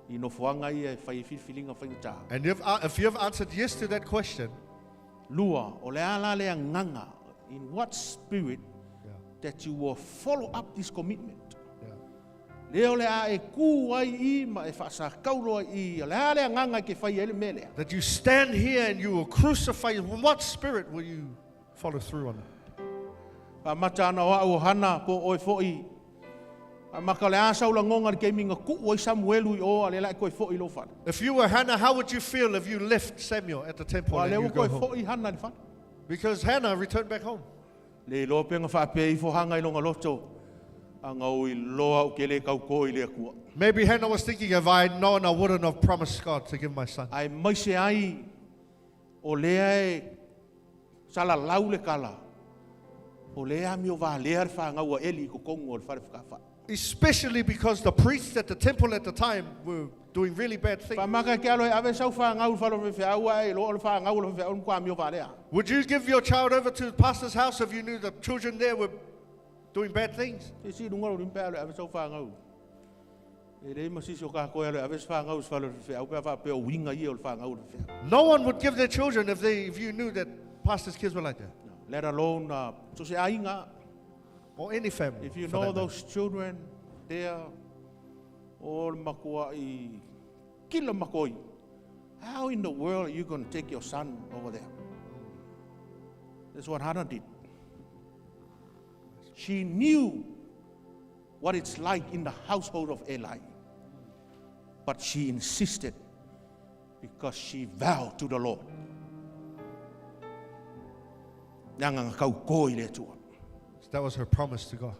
i nofoaga ia e fai ai filifiliga faigata. And if you have answered yes to that question, Lua, o le a la le agaga, in what spirit that you will follow up this commitment? Lea o le a e ku ai i ma e faasakaulo ai i, o le a le agaga e ke fai ai le mea lea. That you stand here and you will crucify, in what spirit will you follow through on it? Faamata ana o au o Hana po o oe fo'i. Faamaka o le a sau lagoga i le taimi na tuu ai Samuelu i o a o lea la e toe fo'i i lou fale. If you were Hannah, how would you feel if you left Samuel at the temple Aua and lea you ua go toe home? fo'i Hana i le fale. Because Hannah returned back home. Le iloa pe na faapea ifo Hana i lona loto, Ana ou iloa ou te le tautō i le Atua. Maybe Hannah was thinking, if I had known, I wouldn't have promised God to give my son. Aemaise ai o lea e salalau le kala, o lea e amio valea le fanau a Eli i totonu o le fale fekafai. Especially because the priests at the temple at the time were doing really bad things. Faamaka e ke alo e ave sau fanau i le fale o le faifeau ae iloa o le fanau a le faifeau e matua amio valea. Would you give your child over to the pastor's house if you knew the children there were doing bad things? Se isi i luga o lou lima pe a alo e ave sau fanau. E leai ma se isi o kākou e alo e ave se fanau i se fale o le faifeau pe a faapea o uiga ia o le fanau a le faifeau. No one would give their children if you knew that pastor's kids were like that. Let alone so se aiga. Or any family. If you for know that matter. those children there, o le matuai kila makoi, how in the world are you going to take your son over there? That's what Hannah did. She knew what it's like in the household of Eli. But she insisted because she vowed to the Lord. Leaga na tautō i le Atua. That was her promise to God.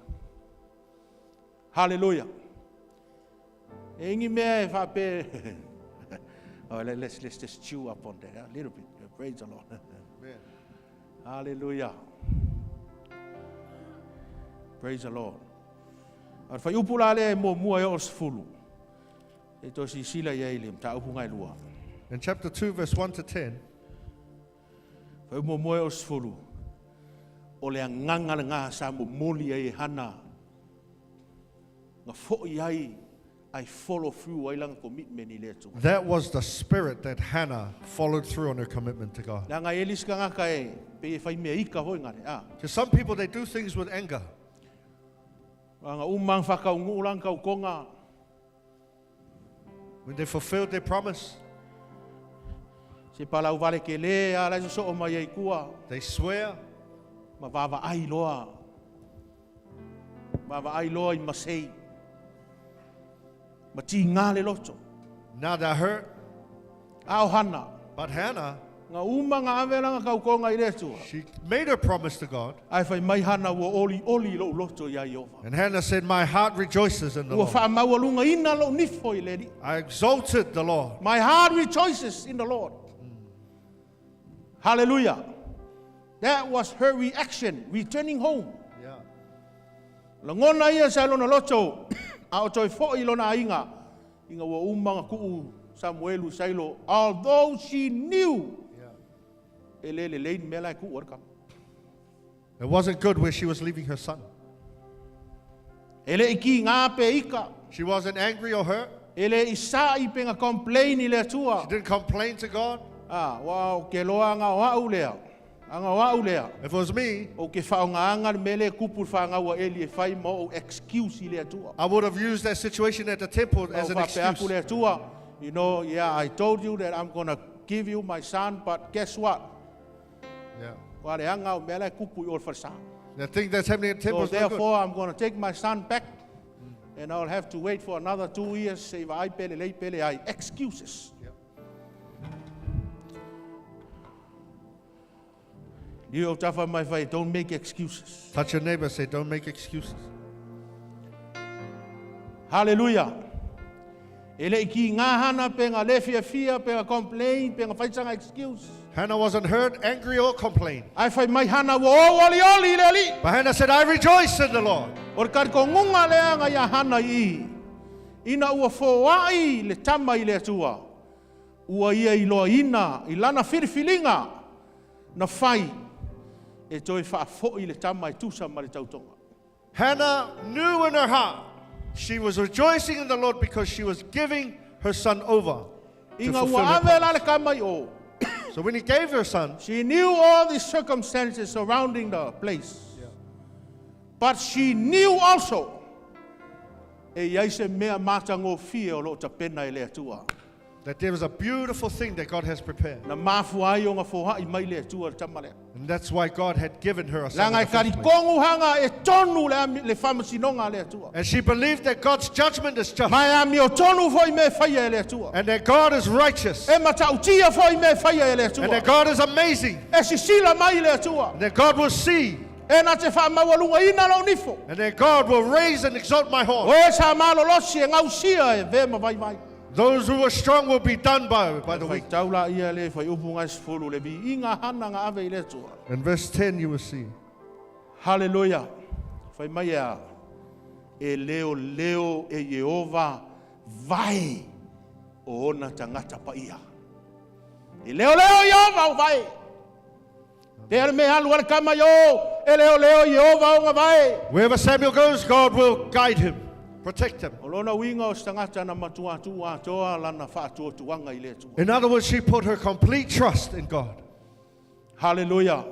Hallelujah. E ingi mea e whape. Oh, let's just chew up on that a little bit. Praise the Lord. Amen. Hallelujah. Praise the Lord. A o le fuaiupu la lea e muamua e oo i le sefulu. Se i toe silasila i ai i le mataupu gaelua. In chapter 2, verse 1 to 10. Fuaiupu muamua e oo i le sefulu. O le agaga lena sa momoli ai e Hana na foi ai ai follow through ai lana commitment i le Atua. That was the spirit that Hannah followed through on her commitment to God. Leaga e i ai le isi tagata e pei e fai mea ika foi ngare, a. Because some people, they do things with anger. Aga uma ang whakaungu lang kaukonga. When they fulfilled their promise, Se palau vale ke le a lai so o mai ai kua. They swear. Ma vaavaai loa. Vaavaai loa i masei. Ma tigā le loto. Now they're hurt. A o Hana. But Hannah, Nga uma nga ave lana kaukonga i le Atua. she made her promise to God. Ae fai mai Hana ua olioli lou loto iā Ieova. And Hannah said, My heart rejoices in the Ua Lord. faamaualugaina lou nifo i le Alii. I exalted the Lord. My heart rejoices in the Lord. Hallelujah. That was her reaction, returning home. Yeah. Lagona ia sa i lona loto, a o toe foi i lona aiga, ina ua uma ona tuu Samuelu i Sailo, although she knew Yeah. e le lelei ni mea la e tuu ai le tama. It wasn't good where she was leaving her son. E le i kiga pe ika. She wasn't angry or hurt. E le i sa'i pe na complain i le Atua. She didn't complain to God. Ah, ua o ke loa anga o a'u lea. Anga o a'u lea. If it was me, O ke whaongaanga le mele kupu le whangau a Eli e whai ma o excuse i le Atua. I would have used that situation at the temple as an Au faapea aku excuse. le Atua, you know, yeah, I told you that I'm going to give you my son, but guess what? Yeah. Ua leaga o mea la e tupu i o i le falesa. The thing that's happening at temple So is no good. therefore I'm going to take my son back and I'll have to wait for another 2 years se i vaai pe lelei pe leai. Excuses. Lio autafa mai fai, don't make excuses. Touch your neighbor, say, don't make excuses. Hallelujah. E le i kiga Hana pe na le fiafia, pe na complain, pe na fai sana excuse. Hannah wasn't hurt, angry, or complained. Ae fai mai Hana, ua ou olioli i le Alii. But Hannah said, I rejoice in the Lord. O le talitonuga lea na iā Hana i i. Ina ua foai le tama i le Atua, ua ia iloaina i lana filifiliga na fai e toe faafoi le tama e tusa ma le tautoga. Hannah knew in her heart she was rejoicing in the Lord because she was giving her son over to Ina fulfill ua her ave la promise. le tama i o. So when he gave her son, She knew all the circumstances surrounding the place. But she knew also e i ai se mea matagofie o loo tapena e le Atua. that there is a beautiful thing that God has prepared. Na mafua ai ona foai mai le Atua le tama lea. And that's why God had given her a son Leaga in e the first place. talitonu Hana e tonu le, le faamasinoga a le Atua. And she believed that God's judgment is just Ma e amiotonu foi mea e faia e le Atua. and that God is righteous E matautia foi mea e faia e le and Atua. that God is amazing E sisila mai le Atua. and that God will see E na te faamaualugaina lou nifo. and that God will raise and exalt my horn. O e sa malolosi e gausia e avea ma vaivai. Those who are strong will be done by the weak. Faitau laia le fuaiupu 10 le viiga Hana na ave i le Atua. In verse 10, you will see. Haleluia. Fai mai a e leoleo e Ieova vae o ona tagata paia. E leoleo Ieova o vae. Te ale me alu ale kama yo e leoleo Ieova ona vae. Wherever Samuel goes, God will guide him, protect him. O lona uiga o se tagata na matua tuu atoa lana faatuatuaga i le Atua. In other words, she put her complete trust in God. Haleluia.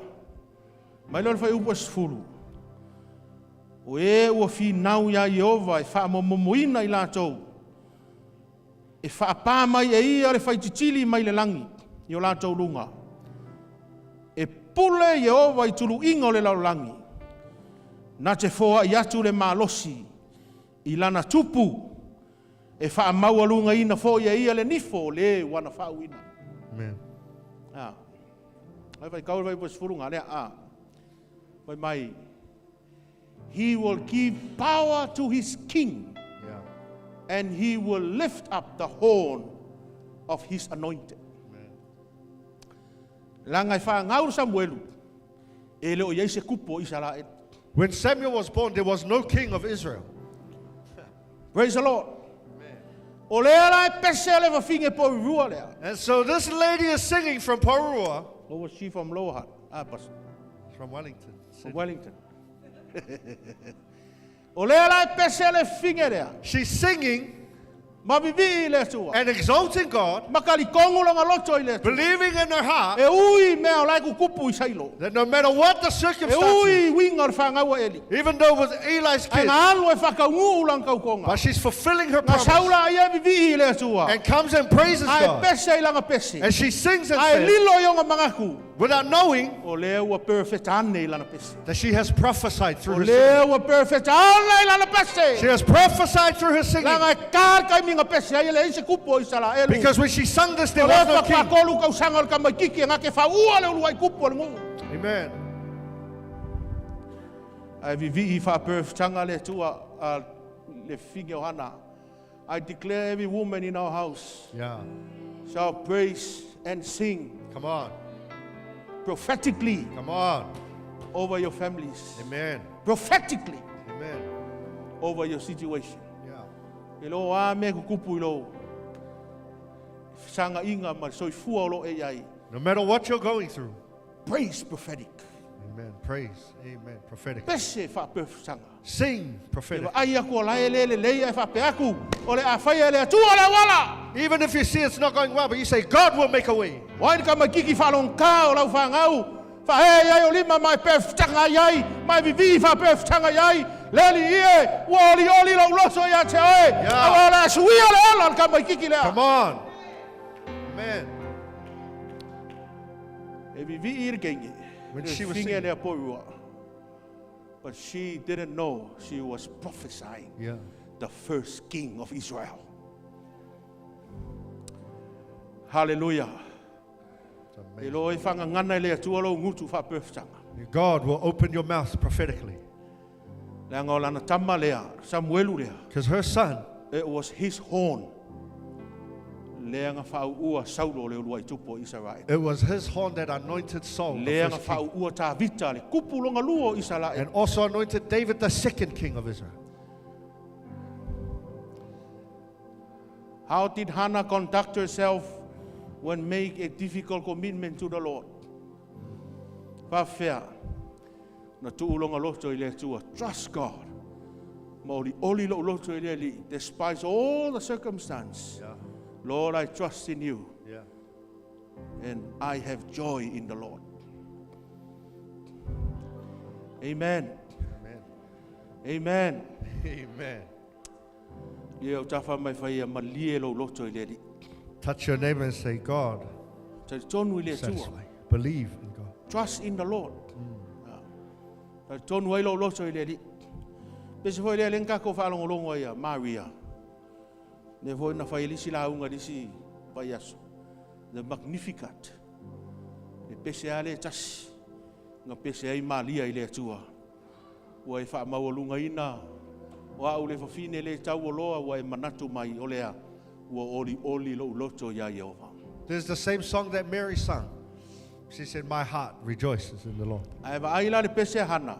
Mai lea o le fuaiupu e 10. O e ua finau iā Ieova e faamomomoina i latou. E faapā mai e ia le faititili mai le lagi i o latou luga. E pule Ieova i tuluiga o le lalolagi. Na te foai atu le malosi i lana tupu e faamaualugaina foi e ia le nifo o le ua na faauuina. Amen. Ah. Ai faitau le fuaiupu 10 ga lea a. Fai mai. He will give power to his king and he will lift up the horn of his anointed. Leaga e faagau le Samuelu e le o i ai se kupu o Isaraelu. When Samuel was born, there was no king of Israel. Praise the Lord. O lea la e pese le fafine Porirua lea. And so this lady is singing from Porirua, Or was she from Lower Hutt? Ah, pas, from Wellington. from Wellington. O lea la e pese le fafine lea. She's singing Ma vivii i le Atua. and exalting God, Ma talitonu lona loto i le Atua. believing in her heart E ui mea o la e tutupu i Sailo. that no matter what the E circumstances, ui uiga o le fanau a Eli. even though it was Eli's Ae kid, na alu e faataunuu lana tautoga. but she's fulfilling her Na promise sau laia e vivii i le Atua. and comes and praises Ae God. pese i lana pese. And she sings and Ae says, lilo i ona manatu. without knowing O lea ua perfect ane i lana pese. that she has prophesied through O her singing. lea ua perfect ane i lana pese. She has prophesied through her singing. Leaga e ka le taimi na pese ai e leai se kupu o Isaraelu. Because when she sung this, there O was lea no king. faatoatolu tausaga o le tamaititi e na te faaua le uluai kupu o le nuu. Amen. Ae vivii faaperefetaga le Atua a le fafine o Hana. I declare every woman in our house shall praise and sing Come on. prophetically Come on. over your families. Amen. Prophetically Amen. over your situation. E lo a mea tutupu i lou fesaga ma le soifua o lo o e i ai. No matter what you're going through. Praise prophetic. Amen. Praise. Amen. Prophetic. Pese faaperefetaga. Sing E prophetic. vaai aku o la e le lelei ae faapea atu. O le a faia e le Atua le auala. Even if you see it's not going well, but you say, God will make a way. O ai le tamaititi faalogogā o lau fanau. Faaea i ai ou lima ma e perefetaga ai ai. Ma e vivii faaperefetaga i ai. Le Alii e, ua olioli lou loto ia te oe. Auā o le a suia le ola o le tamaititi lea. Come on. Amen. E vivii i le teine. When le she was fine singing. lea poirua. But she didn't know she was prophesying the first king of Israel. Hallelujah. It's E amazing. lo e whangangana i le atua lo ngutu whapefutanga. God will open your mouth prophetically. Le anga o lana tama lea, Samuelu lea. Because her son, It was his horn. Le anga whaua Saulo le ulua i tupu o Israel. it was his horn that anointed Saul, the Le anga first king, whaua Tavita le kupu longa lua o Israel. and also anointed David, the second king of Israel. How did Hannah conduct herself when make a difficult commitment to the Lord? Whawhea, na tuulonga loto i le Atua. Trust God. Maoli oli lo loto i le ali. Despite all the circumstance. Yeah. Lord, I trust in you Yeah. and I have joy in the Lord. Amen. Amen. Amen. Amen. Ia o tawha mai whaia malie lo loto i le ali. Touch your neighbor and say, God, Talitonu i le Atua. satisfy. Believe in God. Trust in the Lord. Mm. Tonu ai lo loto i le ali. Pese foi le lenka ko whaalongolongo ia Maria. Ne foi na whai lisi la unga lisi vai aso. The Magnificat. Le pese ale tasi. Nga pese ai Maria i le atua. Ua e wha maualunga ina. Wa au le whawhine le tau oloa ua e manatu mai olea. Ua oli oli lo loto ia Iehova. There's the same song that Mary sung. She said, My heart rejoices in the Lord. Ae va ai la le pese a Hana.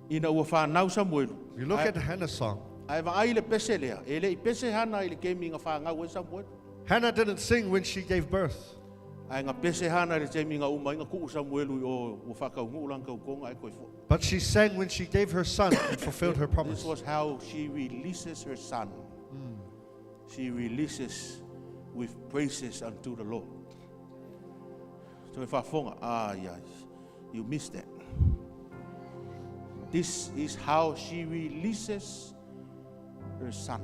Ina ua whanau Samuelu. You look at Hannah's song. Ae va ai le pese lea. E le i pese Hana i le kemi nga whangau e Samuelu. Hannah didn't sing when she gave birth. Ae nga pese Hana i le temi nga uma inga kuu Samuelu i o ua whakaungu ulang kaukonga e koe fo. But she sang when she gave her son and fulfilled her This promise. was how she releases her son. She releases with praises unto the Lord. So if I phone, yeah, you missed that. This is how she releases her son.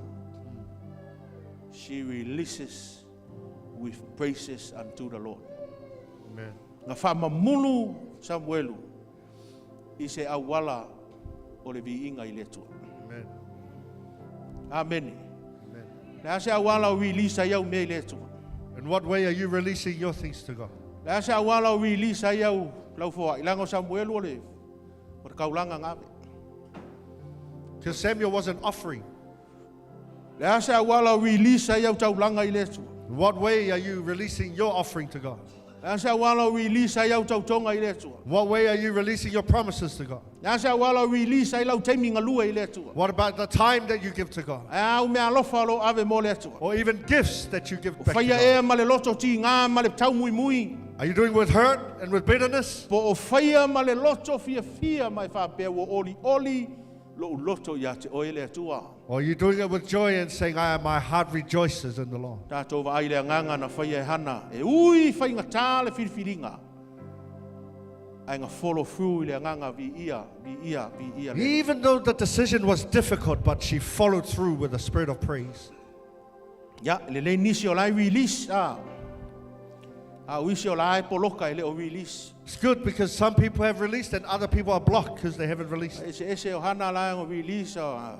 She releases with praises unto the Lord. Amen. Nga whamamulu Samuelu i se awala o le viinga i le Atua. Amen. Amen. Amen. Le ase awala o release ai au mea i le Atua. In what way are you releasing your things to God? Le ase awala o release ai au lau foa. I langa o Samuelu o le o le kaulanga ngave. Because Samuel was an offering. Le ase awala o release ai au taulanga i le Atua. In what way are you releasing your offering to God? Le ase awala o release ai au tautonga i le Atua. In what way are you releasing your promises to God? Le ase awala o release ai lau taimi ngalua i le Atua. What about the time that you give to God? Ai au mea alofa lo ave mo le Atua. Or even gifts that you give O back to whaia God? e ma le loto ti ngā ma le tau mui mui. Are you doing with hurt and with bitterness? Po o whaia ma le loto fia fia mai whapea ua oli oli lo u loto ia te oe le Atua. Or are you doing it with joy and saying, I, my heart rejoices in the Lord? Tātou wa ai le anganga na whaia e hana. E ui whainga tā le whiriwhiringa. Ai ngā follow through i le anganga vi ia, vi ia, vi ia. Le. Even though the decision was difficult, but she followed through with a spirit of praise. Ia, le le nisi o lai release. A, a uisi o lai poloka e le o release. It's good because some people have released and other people are blocked because they haven't released. Ese ese o hana lai o release. O,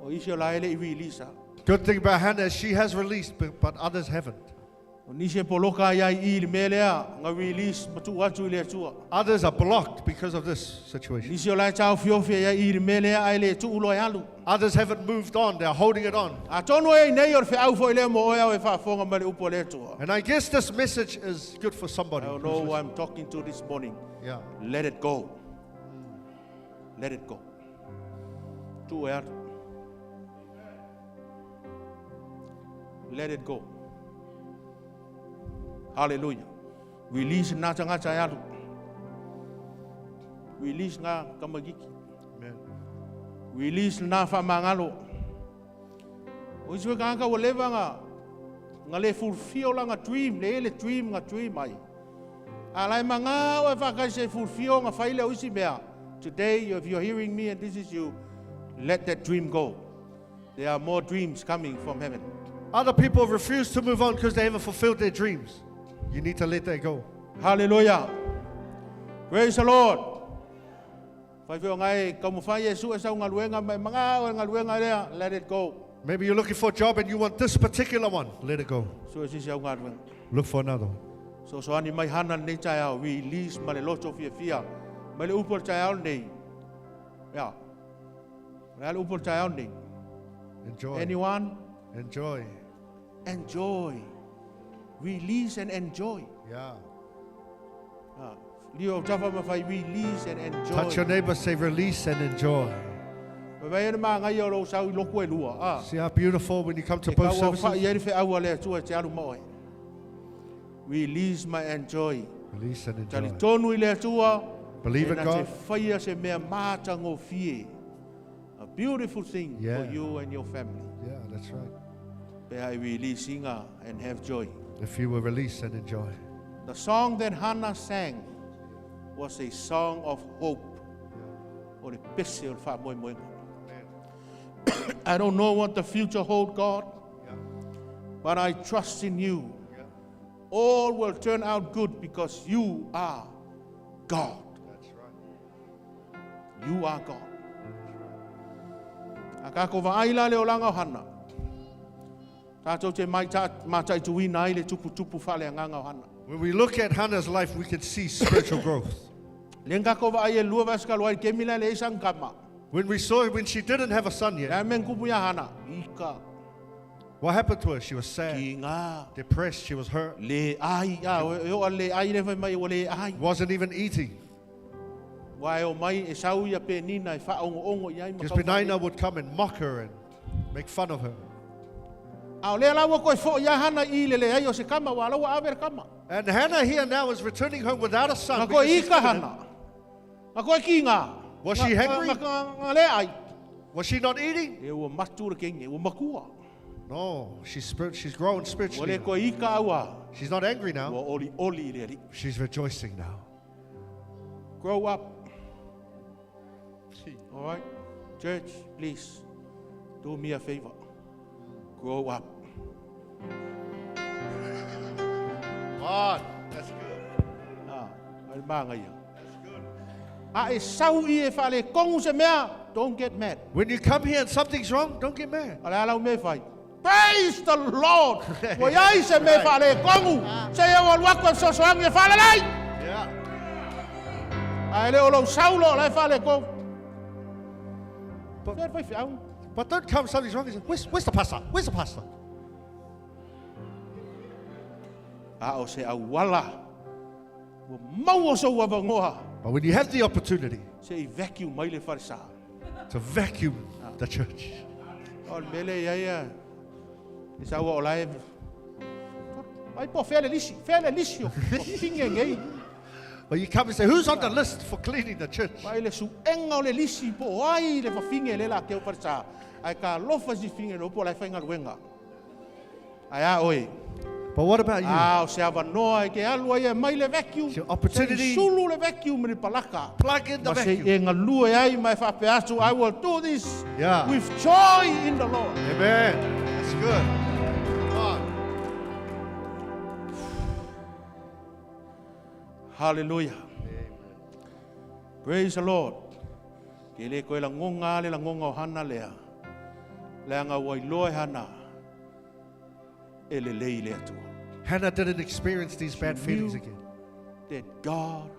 o isi o lai le i release. A. Good thing about Hannah is she has released, but others haven't. O nisi e poloka ai ai i le melea, ngā release matu atu i le atua. Others are blocked because of this situation. Nisi o lai tau fiofia ia i le melea ai le tu ulo e alu. Others haven't moved on, they're holding it on. A tono e nei o le whiau fo i le mo oe au e whaafonga mai le upo le atua. And I guess this message is good for somebody. I don't who's know who listening. I'm talking to this morning. Yeah. Let it go. Let it go. Tu e alu. Let it go. Hallelujah. Release ngā tangata e alu. Release ngā kamagiki. Amen. Release ngā whamangalo. O isi weka anga ua leva ngā ngā le fulfil la ngā dream, le ele dream ngā dream ai. A lai manga o e whakai se fulfil ngā whaile o isi mea. Today, if you're hearing me and this is you, let that dream go. There are more dreams coming from heaven. Other people refuse to move on because they haven't fulfilled their dreams. You need to let that go. Hallelujah. Praise the Lord. Fai ngai kaumafai e su e sau ngaluenga mai manga o ngaluenga lea. Let it go. Maybe you're looking for a job and you want this particular one. Let it go. Su e sisi au ngaluenga. Look for another one. So so ani mai hana nei tai au release ma le loto fia fia. Mai le upo tai au nei. Ya. Le upo tai au nei. Enjoy. Anyone? Enjoy. Enjoy. Release and enjoy. Yeah. Ah. Lio tafa ma fai release and enjoy. Touch your neighbor, say release and enjoy. Mai vai ene maa ngai o lo sau i loku e lua. Ah. See how beautiful when you come to E both kau au wha services? i eri whe aua lea tua te alu maoi. Release my enjoy. Release and Tali enjoy. tonu i lea tua. Believe in e na God. Te whaia se mea māta ngōfie. A beautiful thing Yeah. for you and your family. Yeah, that's right. Pe ai releasinga and have joy. If you will release and enjoy. The song that Hannah sang was a song of hope. O le pese o le wha moe moenga. I don't know what the future hold, God, but I trust in you. All will turn out good because you are God. That's right. You are God. A kako vaai la le olanga o Hana. Tātou te mai tā, mātai tuina ai le tupu tupu whale anganga o Hana. When we look at Hannah's life, we can see spiritual growth. Le ngako vaai e lua vaska loa i kemila le isang kama. When we saw when she didn't have a son yet, Le men kupu ya Hana. Ika what happened to her? She was sad, ki ngā depressed, she was hurt, le ai. A, o a le ai le whai mai o le ai. wasn't even eating. Wai o mai e sau ia pe nina e wha ongo ongo i ai Because makau Penina would come and mock her and make fun of her. A o lea laua koe fo ia Hana i le le ai o se kama, wa laua ave le kama. And Hannah here now is returning home without a son. Nga koe because she's ika given him. Hana. Nga koe ki ngā. Was she hungry? Nga le ai. Was she not eating? E ua matu le kenge, ua makua. No, she's spirit, she's growing Ua spiritually. le now. koe ika aua. She's not angry now. Ua oli oli i le ali. She's rejoicing now. Grow up. All right? Church, please, do me a favor. Grow up. God, that's good. Ah, ai manga ia. That's good. A e sau i e whale kongu se mea, don't get mad. When you come here and something's wrong, don't get mad. A le alau me whai. Praise the Lord! Wa iai se me whale kongu. Se e walu aku e sosoangi e whale lai. Yeah. A e le o lau saulo lai whale kongu. But- But, whai whiau. But don't come, something's wrong. And say, where's the pastor? Where's the pastor? A o se awala. Ua maua so ua vangoa. But when you have the opportunity Se i vacuum mai le wharesa. to vacuum the church, O le mele ia ia. E sa ua o lai. Ai po fele lisi, fele lisi o. O finge ngei. but you come and say, who's on the list for cleaning the church? Vai le su enga o le lisi po ai le fafinge le la ke o wharesa. Ai ka lofa si finge no po lai whainga luenga. Ai a oe. But what about you? A o se avanoa e ke alua ia mai le vacuum. It's your opportunity. Se i sulu le vacuum le palaka. Plug in the Ma se vacuum. e ngalue ai mai whape atu, I will do this Yeah. with joy in the Lord. Amen. That's good. Come on. Hallelujah. Praise the Lord. Ke le koe la ngonga le la ngonga o hana lea. Lea ngā wailoa e hana. E le lei le atua. Hannah didn't experience these bad feelings knew again. That God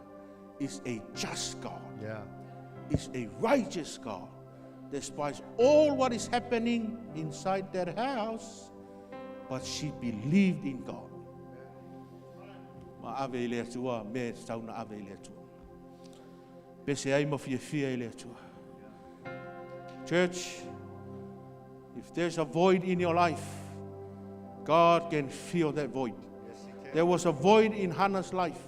is a just God. Yeah. Is a righteous God. Despite all what is happening inside that house, but she believed in God. Ma ave i le atua, me sauna ave i le atua. Pese ai ma fia fia i le atua. Church, if there's a void in your life, God can fill that void. Yes, he can. There was a void in Hannah's life,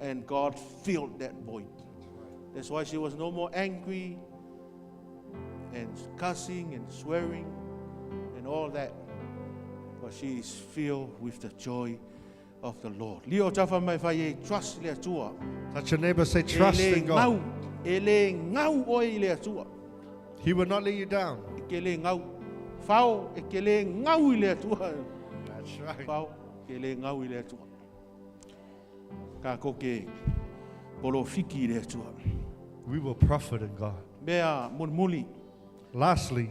and God filled that void. That's why she was no more angry and cussing and swearing and all that. But she is filled with the joy of the Lord. Leo tafa mai fai e trust le atua. Touch your neighbor, say, trust E le in God. ngau, e le ngau oe i le atua. He will not let you down. E ke le ngau. Whao, e ke le ngau i le atua. That's right. Whao, ke le ngau i le atua. Tatou te polofiki i le Atua. We will profit in God. Mea mulimuli, Lastly,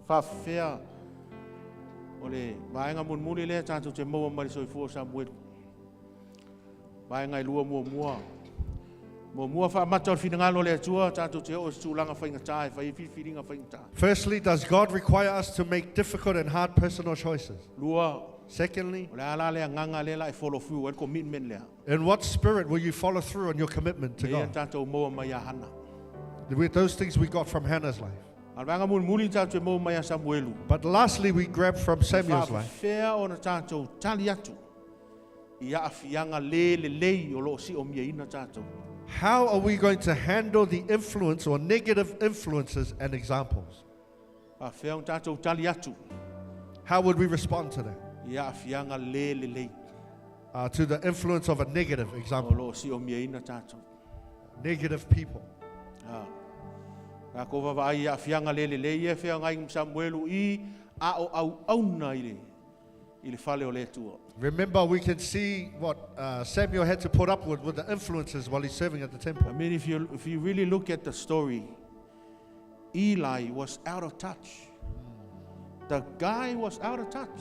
faafefea o le vaega mulimuli lea tatou te maua mai le soifua o Samuelu. Vaega e lua muamua. Muamua faamata o le finagalo o le Atua, tatou te oo i se tulaga faigata e fai ai filifiliga faigata. firstly, does God require us to make difficult and hard personal choices? Lua, Secondly, o le a la le agaga lea la e follow through ai le commitment lea. in what spirit will you follow through on your commitment to Lea God? tatou maua mai ia Hana. With those things we got from Hannah's life. A le vaega mulimuli tatou te maua mai ia Samuelu. But lastly, we grab from Samuel's life. Faafefea ona tatou tali atu i aafiaga le lelei o loo si'omiaina tatou. How are we going to handle the influence or negative influences and examples? Faafefea ona tatou tali atu How would we respond to that? i aafiaga le lelei To the influence of a negative o example, loo si'omiaina tatou. negative people. Ah. Tatou vaavaai i aafiaga le lelei ia e feagai ma Samuelu i a o auauna i le i le fale o le Atua. Remember, we can see what Samuel had to put up with the influences while he's serving at the I temple. mean, if you really look at the story, Eli was out of touch. The guy was out of touch.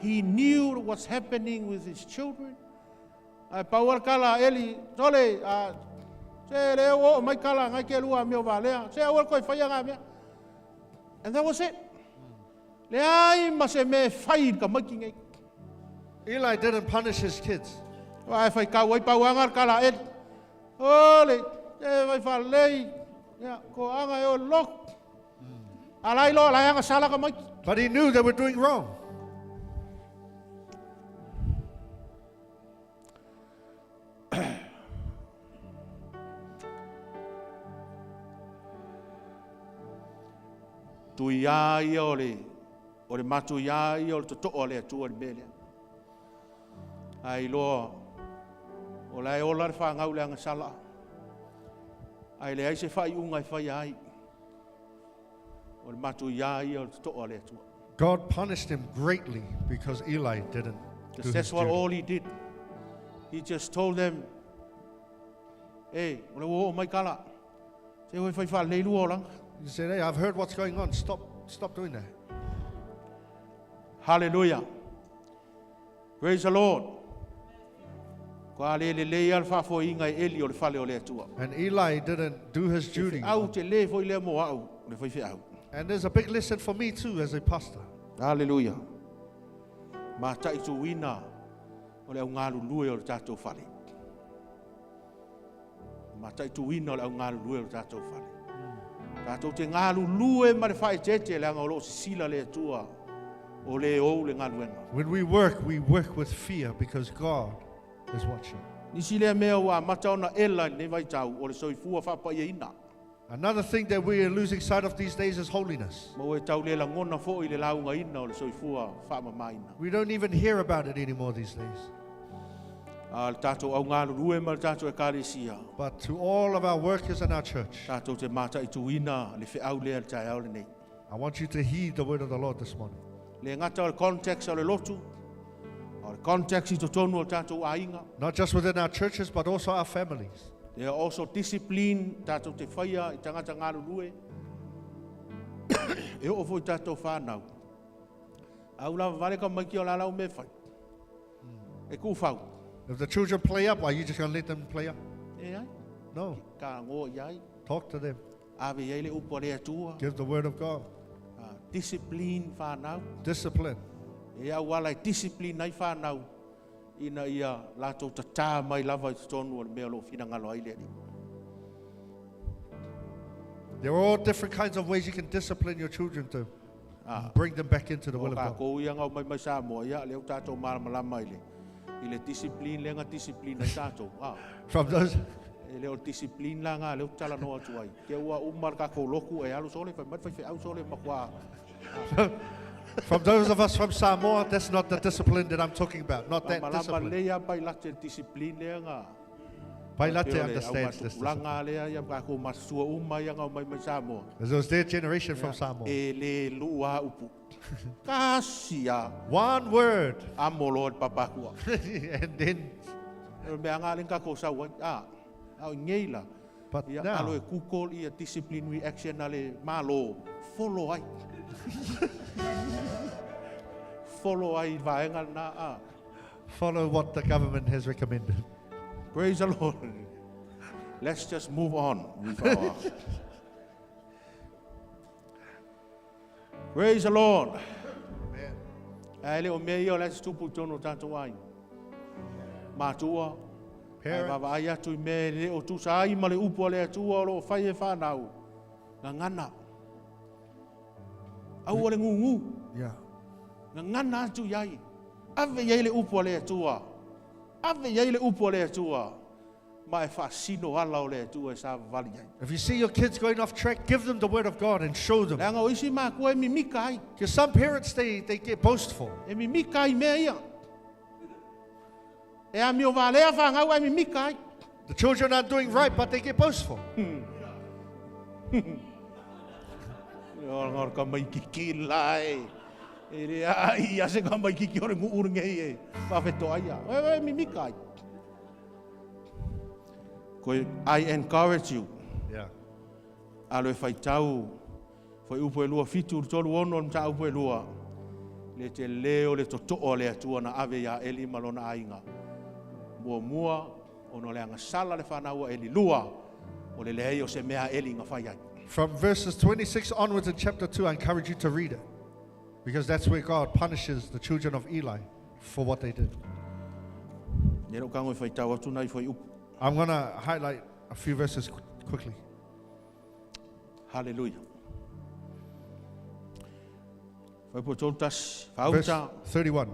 He knew what's happening with his children. Ai pau al kala Eli, sole, a se le o mai kala ngai ke lua mea o valea. Se au koe whai ngā mea. And that was it. Le ai ma se me whai ka maiki nei. Eli didn't punish his kids. Ai whai kau ai pau anga kala Eli. Ole, e vai whalei. Ia, ko anga e o lok. Alai lo, alai anga sala ka maiki. But he knew they were doing wrong. Tui ia ia o le, o le matu ia ia o le toto'o a le Atua le mea lea. Ai loa, o la e ola le whāngau le agasala. Ai le ai se whaiunga e whai ai. O le matu ia ia o le toto'o a le Atua. God punished him greatly because Eli didn't do Because his that's what duty. all he did. He just told them, hey, o le o mai kala. Se hoi whai wha lua o langa. He said, hey, I've heard what's going on. Stop doing that. Hallelujah. Praise the Lord. Ko a le le le al whaafoinga e Eli o le fale o le Atua. And Eli didn't do his duty. Au te le foi le mo au, le foi fe au. And there's a big lesson for me too as a pastor. Hallelujah. Ma tai tuina o le au ngalu lue o le tātou fale. Ma tai tuina o le au ngalu lue o le tātou fale. Tātou te ngalu lue ma le whae tete le anga o loo sisila le Atua o le ou le ngaluenga. When we work with fear because God is watching. Nisi lea mea ua mata ona ela i lenei vaitau o le soifua faapaia ina. Another thing that we are losing sight of these days is holiness. Ma ua e tau le lagona fo'i le laugaina o le soifua faamamaina. We don't even hear about it anymore these days. A le tātou au galulue ma le tātou ekalesia. But to all of our workers in our church, Tātou te mataituina le feau lea le taeao lenei. I want you to heed the word of the Lord this morning. Le gata o le context o le lotu, o le context i totonu o le tātou aiga. Not just within our churches, but also our families. There are also discipline tātou te whaia i tangata galulue. E oo foi tātou whānau. Au lava vale ka maiki o la lau me whai. E ku whau. If the children play up, are you just going to let them play up? E ai, No. ka ngō i ai. Talk to them. Ave i ai le upo le atua. Give the word of God. Discipline whānau. Discipline. E au ala i discipline ai whānau. Ina ia lātou tatā mai lava i totonu o le mea o lo whinangalo ai le ani. There are all different kinds of ways you can discipline your children to bring them back into the O will of ka God. kou ia ngau mai mai Samoa ia, leo tātou malamalama i le. I le discipline, le nga discipline ai tātou. From those, E leo discipline la ngā, leo tala noa atu ai. Ke ua umar ka kou loku e alu sole, whai mai whai au sole makua. from those of us from Samoa, that's not the discipline that I'm talking about. Not that Malama discipline. lea pai late discipline lea ngā. Pailate Peo le understands this discipline. aumatupulaga lea ia ka kou masua uma ia ngau mai mai Samoa. It was their generation from Samoa. E le lua upu. Kasi a One word. amo loa le papakua. And then O le mea nga le ka ko sau ai. A, a o ngei la. But Ia, alo now, e Google ia disciplinary action a le Malo, follow ai. Follow ai i vaega lena. A. follow what the government has recommended. Praise the Lord. Let's just move on with our. Praise the Lord. Amen. Ae le o mea ia o le se tupu i totonu o tatou aiga. Matua, ae Parents, vaavaai atu i mea e le o tusa ai ma le upu a le Atua o lo o fai e fanau. Gagana. Aua le gugu. Gagana atu i ai. Ave i ai le upu a le Atua. Ave i ai le upu a le Atua. Ma e faasino ala o le Atua e savavali ai. If you see your kids going off track, give them the word of God and show them. Leaga o isi makua e mimika ai. Because some parents, they get boastful. E mimika ai mea ia. E amio valea fanau e mimika ai. The children aren't doing right, but they get boastful. O ngā ka mai kiki la e. E le ai a se ka mai kiki o le ngu ngei e. Whawheto ai a. E, e mimika ai. Koe, I encourage you. Alo e whaitau. Whai upo e lua 7, 3 6, mta upo e lua. Le te leo le totoo le atua na ave ia Eli ma lona aiga. Mua mua, ona o le agasala le fanau a Eli. Lua, o le leai o se mea Eli nga whai ai. From verses 26 onwards in chapter 2, I encourage you to read it. Because that's where God punishes the children of Eli for what they did. Ne ro kango i whaitau atu nei whai upu. I'm going to highlight a few verses quickly. Hallelujah. Whai po tolu tasi. Verse Whauta. 31.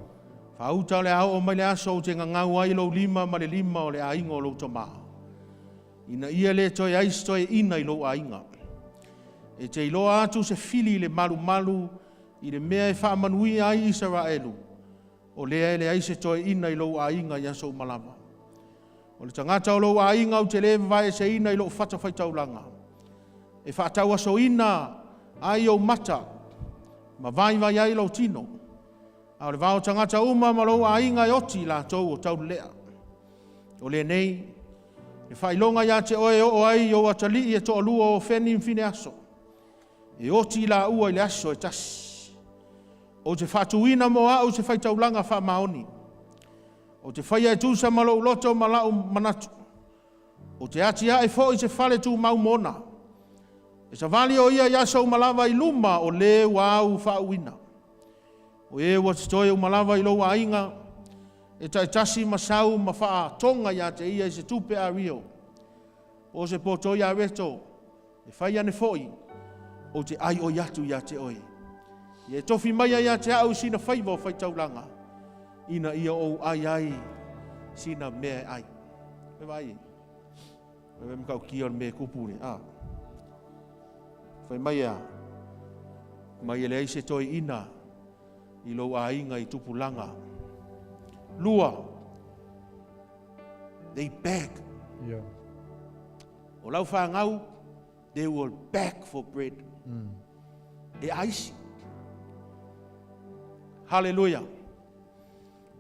Whauta o le ao o mai le aso o te ngangau ai lou lima ma le lima o le aiga o lou tamā. Ina ia le toe ai se toe ina i lou aiga. E te iloa atu se fili i le malumalu i le mea e faamanuia ai Isaraelu. O lea e leai se toe ina i lou aiga i aso uma lava. O le tagata o lou aiga ou te le vavaeseina i lou fatafaitaulaga. E faatauasoina ai ou mata, ma vaivai ai lou tino. A o le va o tagata uma ma lou aiga e oti i latou o taulelea. O lenei, e faailoga ia te oe e oo ai i ou atalii e toalua o Ofeni ma Fineaso. E oti i laua i le aso e tasi. Ou te faatuina mo au se faitaulaga faamaoni. Ou te faia e tusa ma lou loto ma lau manatu. Ou te atiae foi se fale tumau mona. E savali o ia i aso uma lava i luma o le ua au faauuina. O e ua totoe uma lava i lou aiga, e taitasi ma sau ma faatoga ia te ia i se tupe ario. O se poto ia reto, e fai ane foi, ou te ai o atu ia te oe. Ia e tofi mai ia te au sina faiva o faitaulaga, ina ia ou ai ai sina mea e ai. E vai e. E vai makau kia o le mea kupu le. A. Fai mai a. Mai e leai se toe ina i lou aiga i tupulaga. Lua. They beg. O lau fanau, they will beg for bread. E aisi. Hallelujah.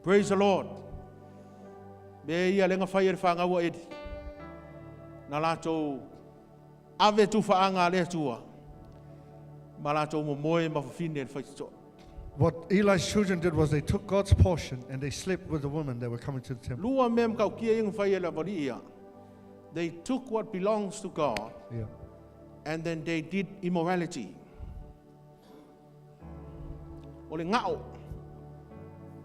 Praise the Lord. Me ia lenga fai e le whangaua Eli. Na latou ave tu whaanga a le Atua. Ma latou momoe ma fafine le faitotoa. What Eli's children did was they took God's portion and they slept with the women that were coming to the temple. Lua mea makaukia inga fai e le avali ia. They took what belongs to God and then they did immorality. O le ngao,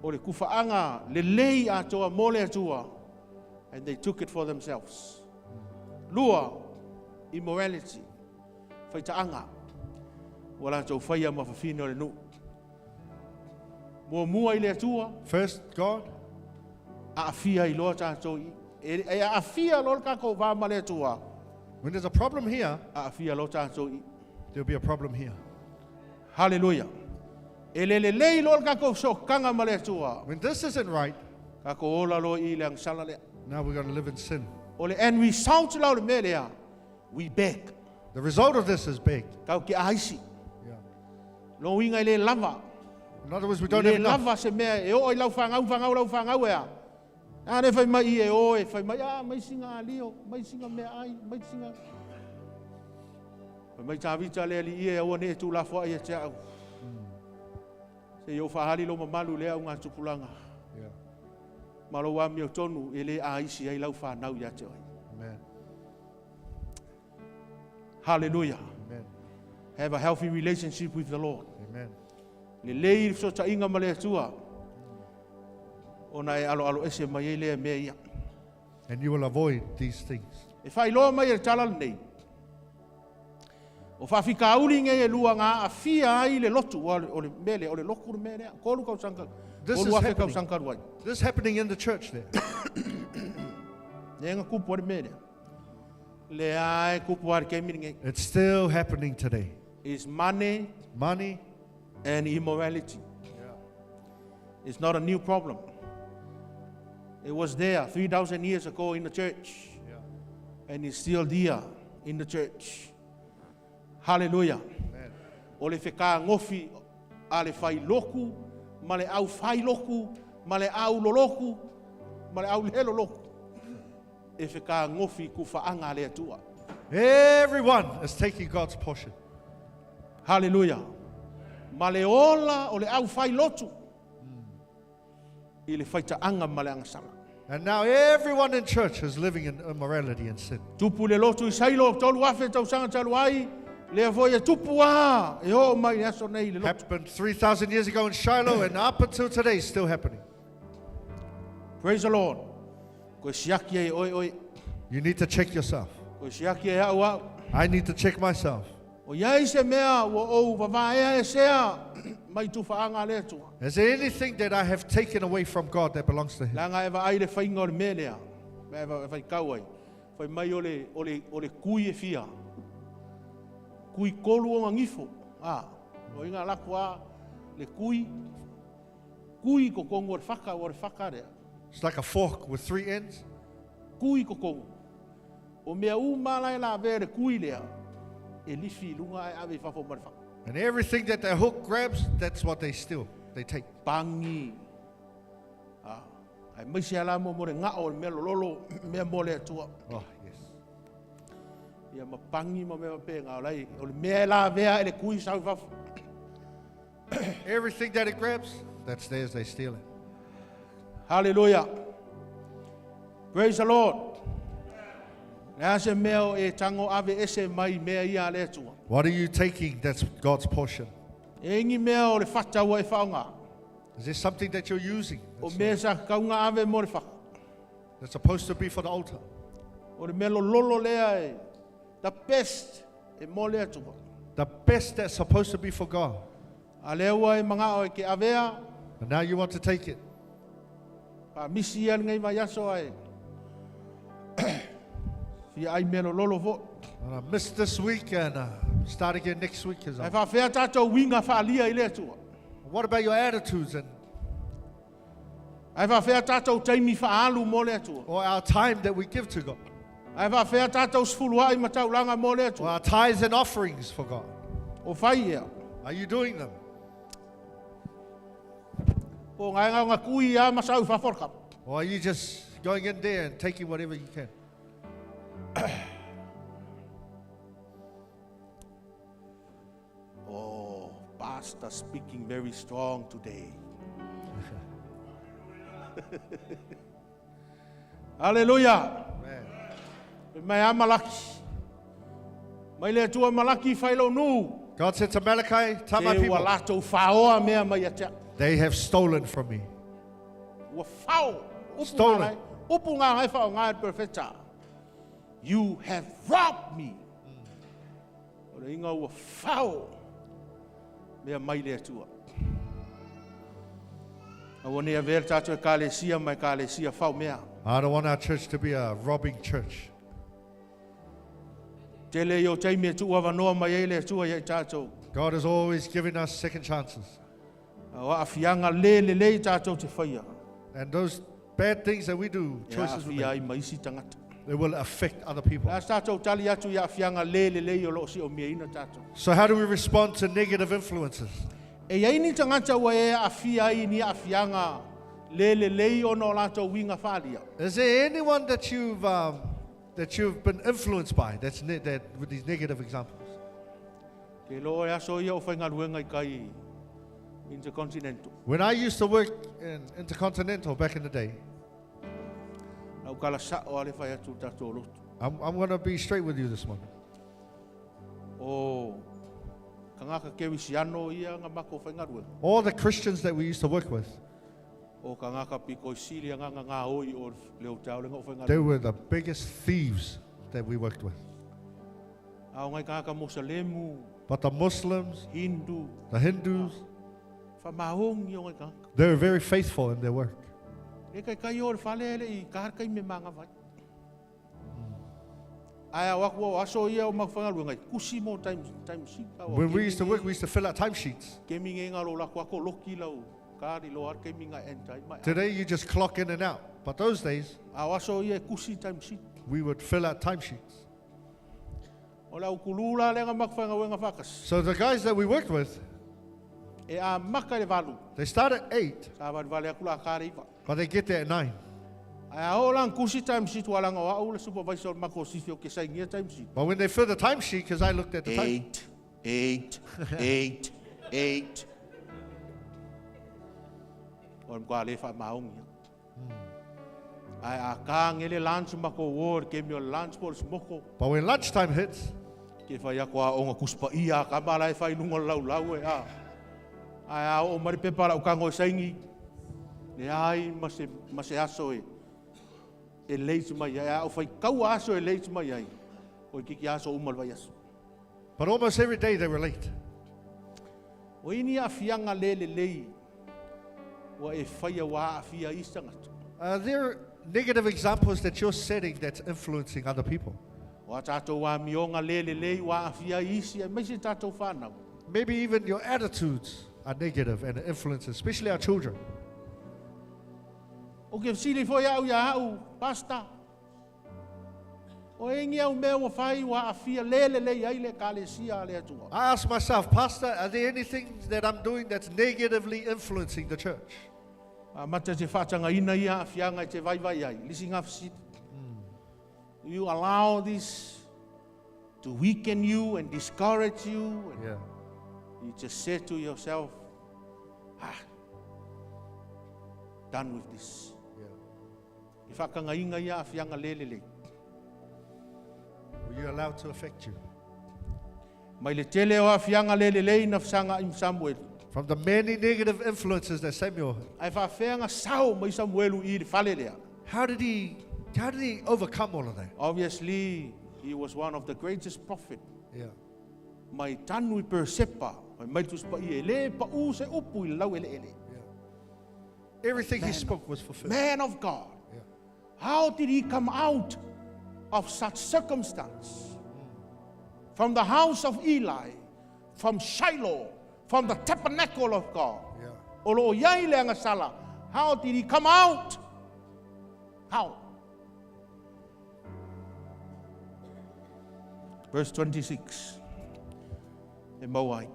o le kufaanga le lei atoa mo le Atua, and they took it for themselves. Lua, immorality, faitaanga, ua latou faia ma fafine o le nuu. Muamua i le Atua, First, God, aafia i loa tatou i. E, e aafia loa le tatou va ma le Atua, When there's a problem here, aafia loa tatou i. there'll be a problem here. Hallelujah. E le lelei loa le tatou sokaga ma le Atua. When this isn't right, Tatou ola loa i le agasala lea. now we're going to live in sin. O le end result la o le mea lea, we beg. The result of this is beg. Tau ke aisi. Lo winga i le lava. In other words, we I don't le have enough. lava se mea e oo i lau whangau, whangau, lau whangau ea. A le fai mai i e o e fai mai, a mai singa alio, mai singa mea ai, mai singa. Fai mai Tavita le ali ia e aua ne e tū lafo ai e te au. Se i o fahali lo mamalu le au ngā tupulanga. Yeah. Ma lo wā mio tonu e le a isi ai lau whanau ia te oi. Amen. Hallelujah. Amen. Have a healthy relationship with the Lord. Amen. Le lei le fesootaiga ma le Atua, ona e aloalo ese mai ai lea mea ia. And you will avoid these things. E faailoa mai e le tala lenei. O faafitauli nei e lua na aafia ai le lotu, ua o le mea lea, o le lotu le mea lea. Tolu tausaga, This is 3000 happening. tausaga talu ai. This is happening in the church there. Lea na tupu ai le mea lea. Lea e tupu lava i le taimi lenei. It's still happening today. Is money Money. and immorality. It's not a new problem. It was there 3,000 years ago in the church. Yeah. And it's still there in the church. Hallelujah. Amen. O le fekagofi a le failoku, ma le au failoku, ma le au loloku, ma le au le loloku. E fekagofi ku faaga a le Atua. Everyone is taking God's portion. Hallelujah. Ma le ola o le au failotu. I le faitaaga ma le agasala. And now everyone in church is living in immorality and sin. Tupu le lotu i Sailo, 3000 tausaga talu ai, lea foi e tupu a, e oo mai i le aso nei le lotu. Happened 3,000 years ago in Shiloh and up until today, still happening. Praise the Lord. Koe siaki e oe oe. You need to check yourself. Koe siaki e au au. I need to check myself. O iai se mea ua ou vavaea e sea mai tufaaga a le Atua. Is there anything that I have taken away from God that belongs to Him? Leaga e vaai le faiga o le mea lea. Mea e e faitau ai. Fai mai o le, o le, o le kui e fia. Kui kolu o ngifo. Ah, o inga lako a le kui. Kui kokongo o le whaka o le whaka rea. It's like a fork with three ends. Kui kokongo. O mea uma lai la vea le kui lea. E lifi i lunga e ave i fafo ma le whaka. And everything that the hook grabs, that's what they steal. They take. Pangi. Ah, ai maisi ala mo mo le ngao o le mea lololo, mea mo le Atua. Oh, yes. Ia ma pangi ma mea mapenga o lai, o le mea e la vea e le kui sau i fafo. Everything that it grabs, that's theirs. They steal it. Hallelujah. Praise the Lord. Le a se mea o e tango ave ese mai mea ia a le Atua. What are you taking that's God's portion? E ingi mea o le whataua e whaonga. Is there something that you're using O that's, mea sa kaunga ave mo le whaka. that's supposed to be for the altar? O le mea lololo lea e, the best e mo le Atua. The best that's supposed to be for God. A lea ua e manga o e ke avea, And now you want to take it. pa misi ia ngai vai aso ai. Fia ai mea lololo fo. And I missed this week and start again next week. 'Cause Ai whawhea tātou winga whaalia i le Atua. What about your attitudes and Ai whawhea tātou taimi whaalu mo le Atua. or our time that we give to God? Ai whawhea tātou sefulu ai mataulanga mo le Or Atua. our tithes and offerings for God? O whai ea. Are you doing them? Po ngai ngau ngā kui a masau whawhora kap. Or are you just going in there and taking whatever you can? Oh, pastor speaking very strong today. Hallelujah. Amen. Mai a Malaki. Mai le Atua Malaki whai lo nu. God said to Malachi, tell my Te ua people, lātou whaoa mea mai a tea. they have stolen from me. Ua whao. Upu Stolen. ngā ngai- Upu ngā ngai whao ngā perfecta. You have robbed me. O le inga ua whao. Mea mai le Atua. Aua ne avea le tātou e kalesia mai kalesia whao mea. I don't want our church to be a robbing church. Tele i o teimi e tuu awanoa mai e le Atua ia i tātou. God is always giving us second chances. O a whianga le le le i tātou te whaia. And those bad things that we do, E choices we awhia make, ai maisi tangata. they will affect other people. La tātou tali atu i a whianga le le le i o loo si o mea ina tātou. So how do we respond to negative influences? E iai ni tangata ua e awhia ai ni a whianga le lelei ona o latou uiga faaalia? Is there anyone that you've been influenced by that's that with these negative examples? Te iloa e aso ia o faigaluega i kai i Intercontinental. When I used to work in Intercontinental back in the day, Na u kala sa'o lava le fai atu i le tatou lotu. I'm going to be straight with you this morning. O tagata kerisiano ia na matou faigaluega. All the Christians that we used to work with, O tagata pito i sili agaga gaoi o le hotel lea na ou they faigaluega. were the biggest thieves that we worked with. A o nai tagata Mosalemu, But the Muslims, Hindu, the Hindus, faamaoni o nai tagata. they were very faithful in their work. Le taitai o le fale e le i kaha le taimi e manava ai. Ae ao atu o aso ia o matou faigaluega i tusi mo time, time sheet. A o When we used to kemi work, we used to fill out timesheets. Kemi nge ngalo la kwa ko loki lau ka ri lo ar kemi nga enta mai. Today, you just clock in and out. But those days, A o aso ia e tusi time sheet. we would fill out timesheets. O le aukulu la lea na matou faigaluega faatasi. So the guys that we worked with, E amata i le valu. they start at 8, Sa valevale atu la ka le iva. but they get there at 9. Ae a oo la na tusi time sheet ua laga o au le supervisor o le matou sifi ou te sainia time sheet. But when they fill the timesheet, because I looked at the time, 8, 8, 8, 8. O le matua le faamaoni lava. Ae a kage le lunch matou o i le kemi o le lunch po o le smoko, but when lunchtime hits, ke fai atu a ona tusi paia a kama la e fai i luga o le laulau e a. Ae a oo mai le pepa a lau tago e saini, leai ma se, ma se aso e, e late mai ai. A ou faitaua aso e late mai ai, toeitiiti aso uma o le vaiaso. but almost every day they were late. O i ni aafiaga le lelei ua e faia ua aafia ai isi tagata? Are there negative examples that you're setting that's influencing other people? O a tatou amioga le lelei ua aafia ai isi, aemaise tatou fanau. Maybe even your attitudes are negative and influence, especially our children. Ou te fesili foi au ia au, Pastor, o ai ni au mea ua fai ua aafia le lelei ai le Ekalesia a le Atua? I ask myself, Pastor, are there anything that I'm doing that's negatively influencing the church? Amata te faatagaina ia aafiaga e te vaivai ai, le isi fesili. Do you allow this to weaken you and discourage you? And Yeah. you just say to yourself, ah, done with this. Yeah. E faatagaina ia aafiaga le lelei. Were you allowed to affect you? Mai le tele o aafiaga le lelei na fesagai ma Samuelu. From the many negative influences that Samuel, Ae faafefea na sao mai Samuelu i le fale lea. how did he overcome all of that? Obviously, he was one of the greatest prophet. Yeah. Mai tanu i Persepa, mai mai le Tusi Paia, e le paʻu se upu i le laueleele. Yeah. Everything he spoke was fulfilled. Man of God. Yeah. How did he come out of such circumstance? From the house of Eli, from Shiloh, from the tabernacle of God. Yeah. O lo o i ai le agasala. How did he come out? How? Verse 26. E maua ai.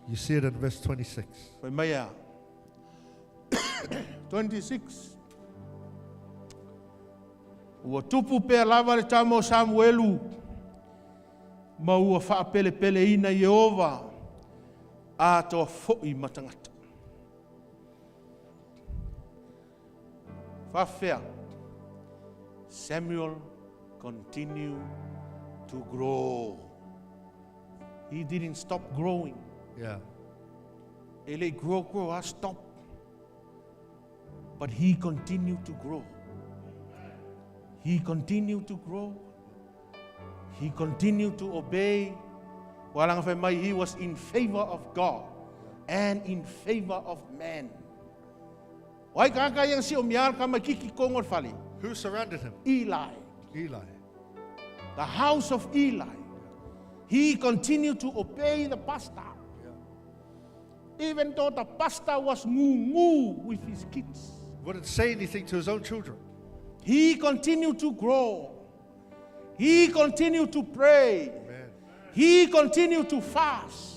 You see it in verse 26. Fai mai e a. 26. Ua tupu pea lava le tama o Samuelu, ma ua faapelepeleina e Ieova atoa foi ma tagata. Faafefea, Samuel continued to grow. He didn't stop growing. Yeah. E le i grow, grow, a stop. But he continued to grow. He continued to grow. He continued to obey. Ua ala ona fai mai, he was in favor of God and in favor of man. O ai tagata ia na siomia le tamaititi i totonu o le fale? Who surrounded him? Eli. Eli. The house of Eli. He continued to obey the pastor. Even though the pastor was ngu with his kids. Wouldn't say anything to his own children. He continued to grow. He continued to pray. Amen. He continued to fast.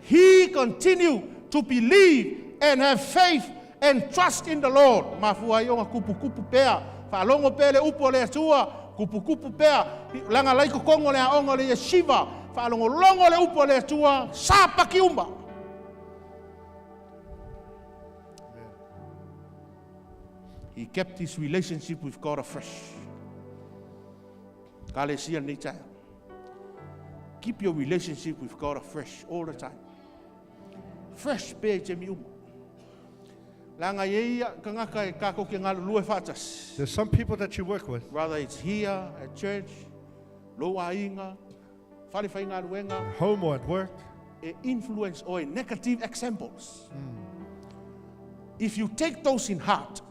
He continued to believe and have faith And trust in the Lord. Mafua ai ona kupukupu pea. Faalogo pea le upu a le Atua. Kupukupu pea. Laga lai totogo le aoga o le Yeshiva. Faalogologo le upu a le Atua. Sapaki uma. He kept his relationship with God afresh. Kalesia lenei taeao. Keep your relationship with God afresh all the time. Fresh pea i taimi uma. Leaga e i ai tagata e tatou te galulue faatasi. There's some people that you work with, Rather it's here at church, lou aiga, fale faigaluega, home or at work, e influence oe negative examples. If you take those in heart,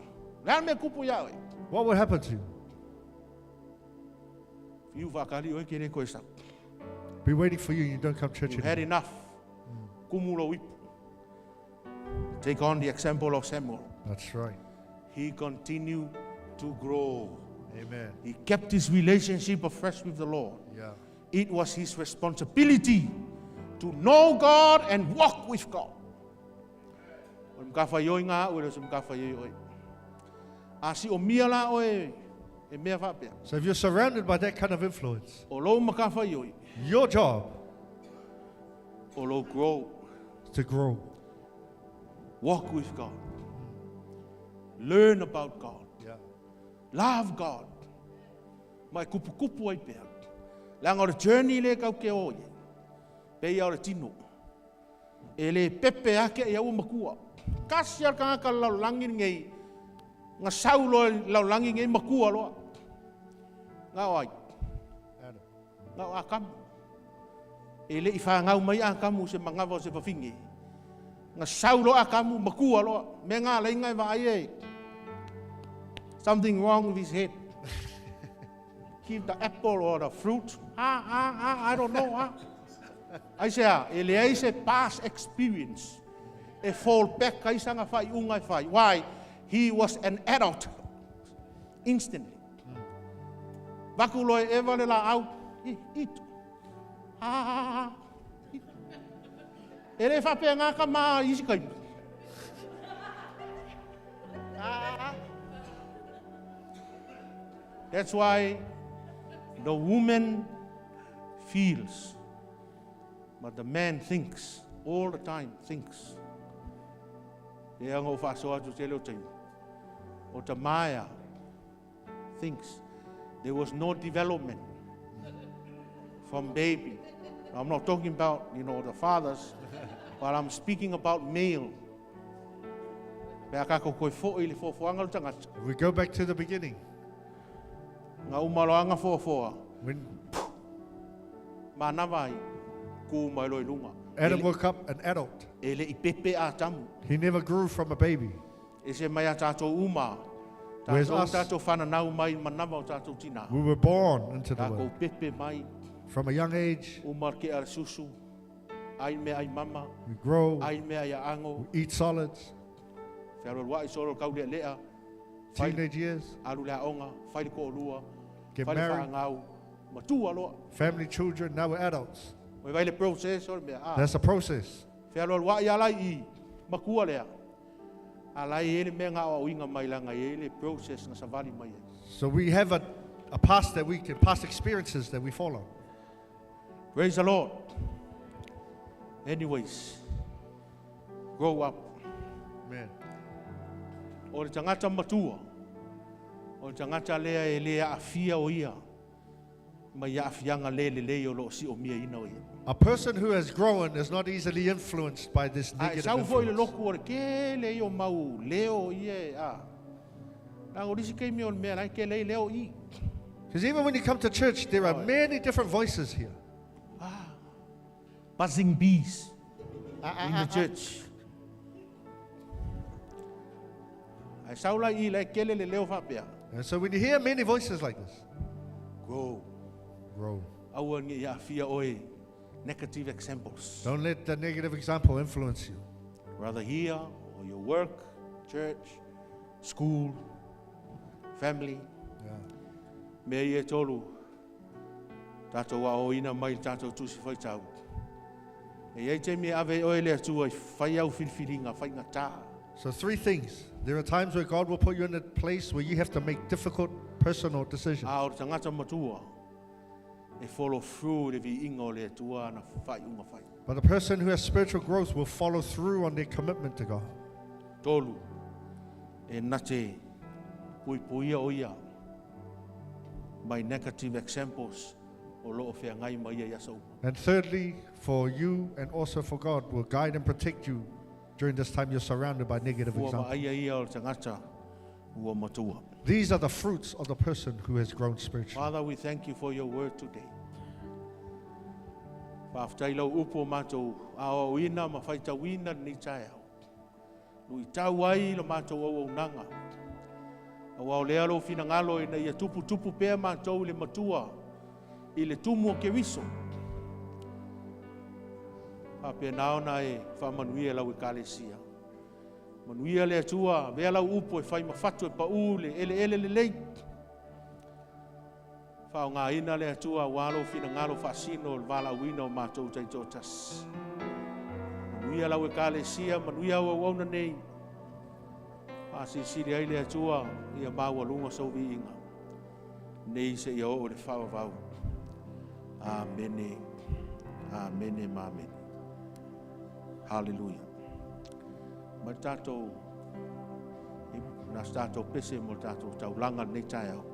le a le mea e tupu iā oe? What will happen to you? Fiu faakali oe ke le koe sau. Be waiting for you, you don't come church You had anymore. enough. Kumu lou ipu. Take on the example of Samuel. That's right. He continued to grow. Amen. He kept his relationship afresh with the Lord. Yeah. It was his responsibility to know God and walk with God. O le matafaioi gā au e le o se matafaioi oe. A siomia la oe e mea faapea. So if you're surrounded by that kind of influence, O lou matafaioi, your job o lou grow, is to grow. walk with God, learn about God, Yeah. love God. Ma e kupukupu ai pea. Leaga o le journey lea kau ke o i ai. Pei o le tino. E le pepe ake ia ua makua. Kasi a le tagata le lalolagi lenei, na sau loa i le lalolagi lenei makua loa. Na o ai? Adam. Na o Akamu. E le i fanau mai Akamu se manava o se fafine. Na sau loa Akamu makua loa. Mea ngā leinga e vaai e. Something wrong with his head. Give the apple or the fruit. Ah, ah, ah, I don't know. Ah. Aisea, e leai se past experience e fall back ai sana faaiuga e fai. Why? He was an adult instantly. Vaku loa e Eva le laau, eat. Ah, ah, ah, eat. E le faapea ngā ka mā i isi kaimi. Ah, ah. That's why the woman feels, but the man thinks, all the time thinks. E anga o faasoa atu tele o taimi. O tamaea thinks. There was no development from baby. I'm not talking about, the fathers, but I'm speaking about male. Pe a kako koe fo i le foafoaga o le tagata. If we go back to the beginning, Nga umaloanga foafoa, when manava ai, ku mai loa i luga. Adam woke up an adult, E le i pepe Atamu. he never grew from a baby. E se mai a tātou uma. Whereas Tātou us- tātou whananau mai manava o tātou tina. We were born into the Tākou world. pepe mai, From a young age, uma ke a susu. Ai mea ai mama, we grow, ai mea ai ango. we eat solids, Whia alua i solo kau lea lea. Fai, teenage years, alu lea onga, fai le ko'olua, get fai le married, whaangau, matua loa. family, children, now we're adults. Oi vai le process o le mea. Ah, That's the process. Whia alua i ala i makua lea. Ala i ele mea ngā o uinga mai langa i ele process nga savali mai ai. So we have a past that we can, past experiences that we follow. Praise the Lord. Anyways, grow up. Amen. O le tagata matua, o le tagata lea e le aafia o ia, mai aafiaga le lelei o loo siomia ina o ia. A person who has grown is not easily influenced by this A e negative sau foi le influence. loku o le kele ia o mau leo ia e a. Na o risi keimi o le mea lai ke lei leo i. Because even when you come to church, there are many different voices here. Buzzing bees in the church. Ai sau lai i lai kele le leo faapea. And so when you hear many voices like this, Grow. grow. Aua ne i aafia oe negative examples. Don't let the negative example influence you. Rather here or your work, church, school, family. Yeah. Mea ia e tolu, tātou a oina mai le tātou tusi faitau. E iai taimi e ave oe le Atua i fai au filifiliga, faigata. So, three things. There are times where God will put you in a place where you have to make difficult personal decisions. A o le tagata matua, e follow through le viiga o le Atua ana faaiuga fai. But the person who has spiritual growth will follow through on their commitment to God. Tolu, e na te puipuia o ia mai negative examples o loo feagai ma ia i aso uma. And thirdly, for you and also for God, will guide and protect you during this time you're surrounded by negative Fua examples. vaaia ia o le tagata ua matua. These are the fruits of the person who has grown spiritually. Father, we thank you for your word today. Faafetai lau upu o matou aoaoina ma faitauina lenei taeao. Luitau ai lo matou auaunaga. Auā o lea lou finagalo ina ia tuputupu pea matou i le matua i le tumu o Keriso. Faapena ona e faamanuia i lau Ekalesia. Manuia le Atua, avea lau upu e fai ma fatu e paū i le eleele lelei. Faaaogaina le Atua aua lou finagalo faasino i le valaauina o matou taitoatasi. Manuia lau Ekalesia, manuia au auauna nei. Faasilisili ai le Atua ia maualuga sou viiga nei seia oo i le faavavau. Amene, amene ma amene. Haleluia. Mai le tatou, na se tatou pese mo le tatou taulaga lenei taeao.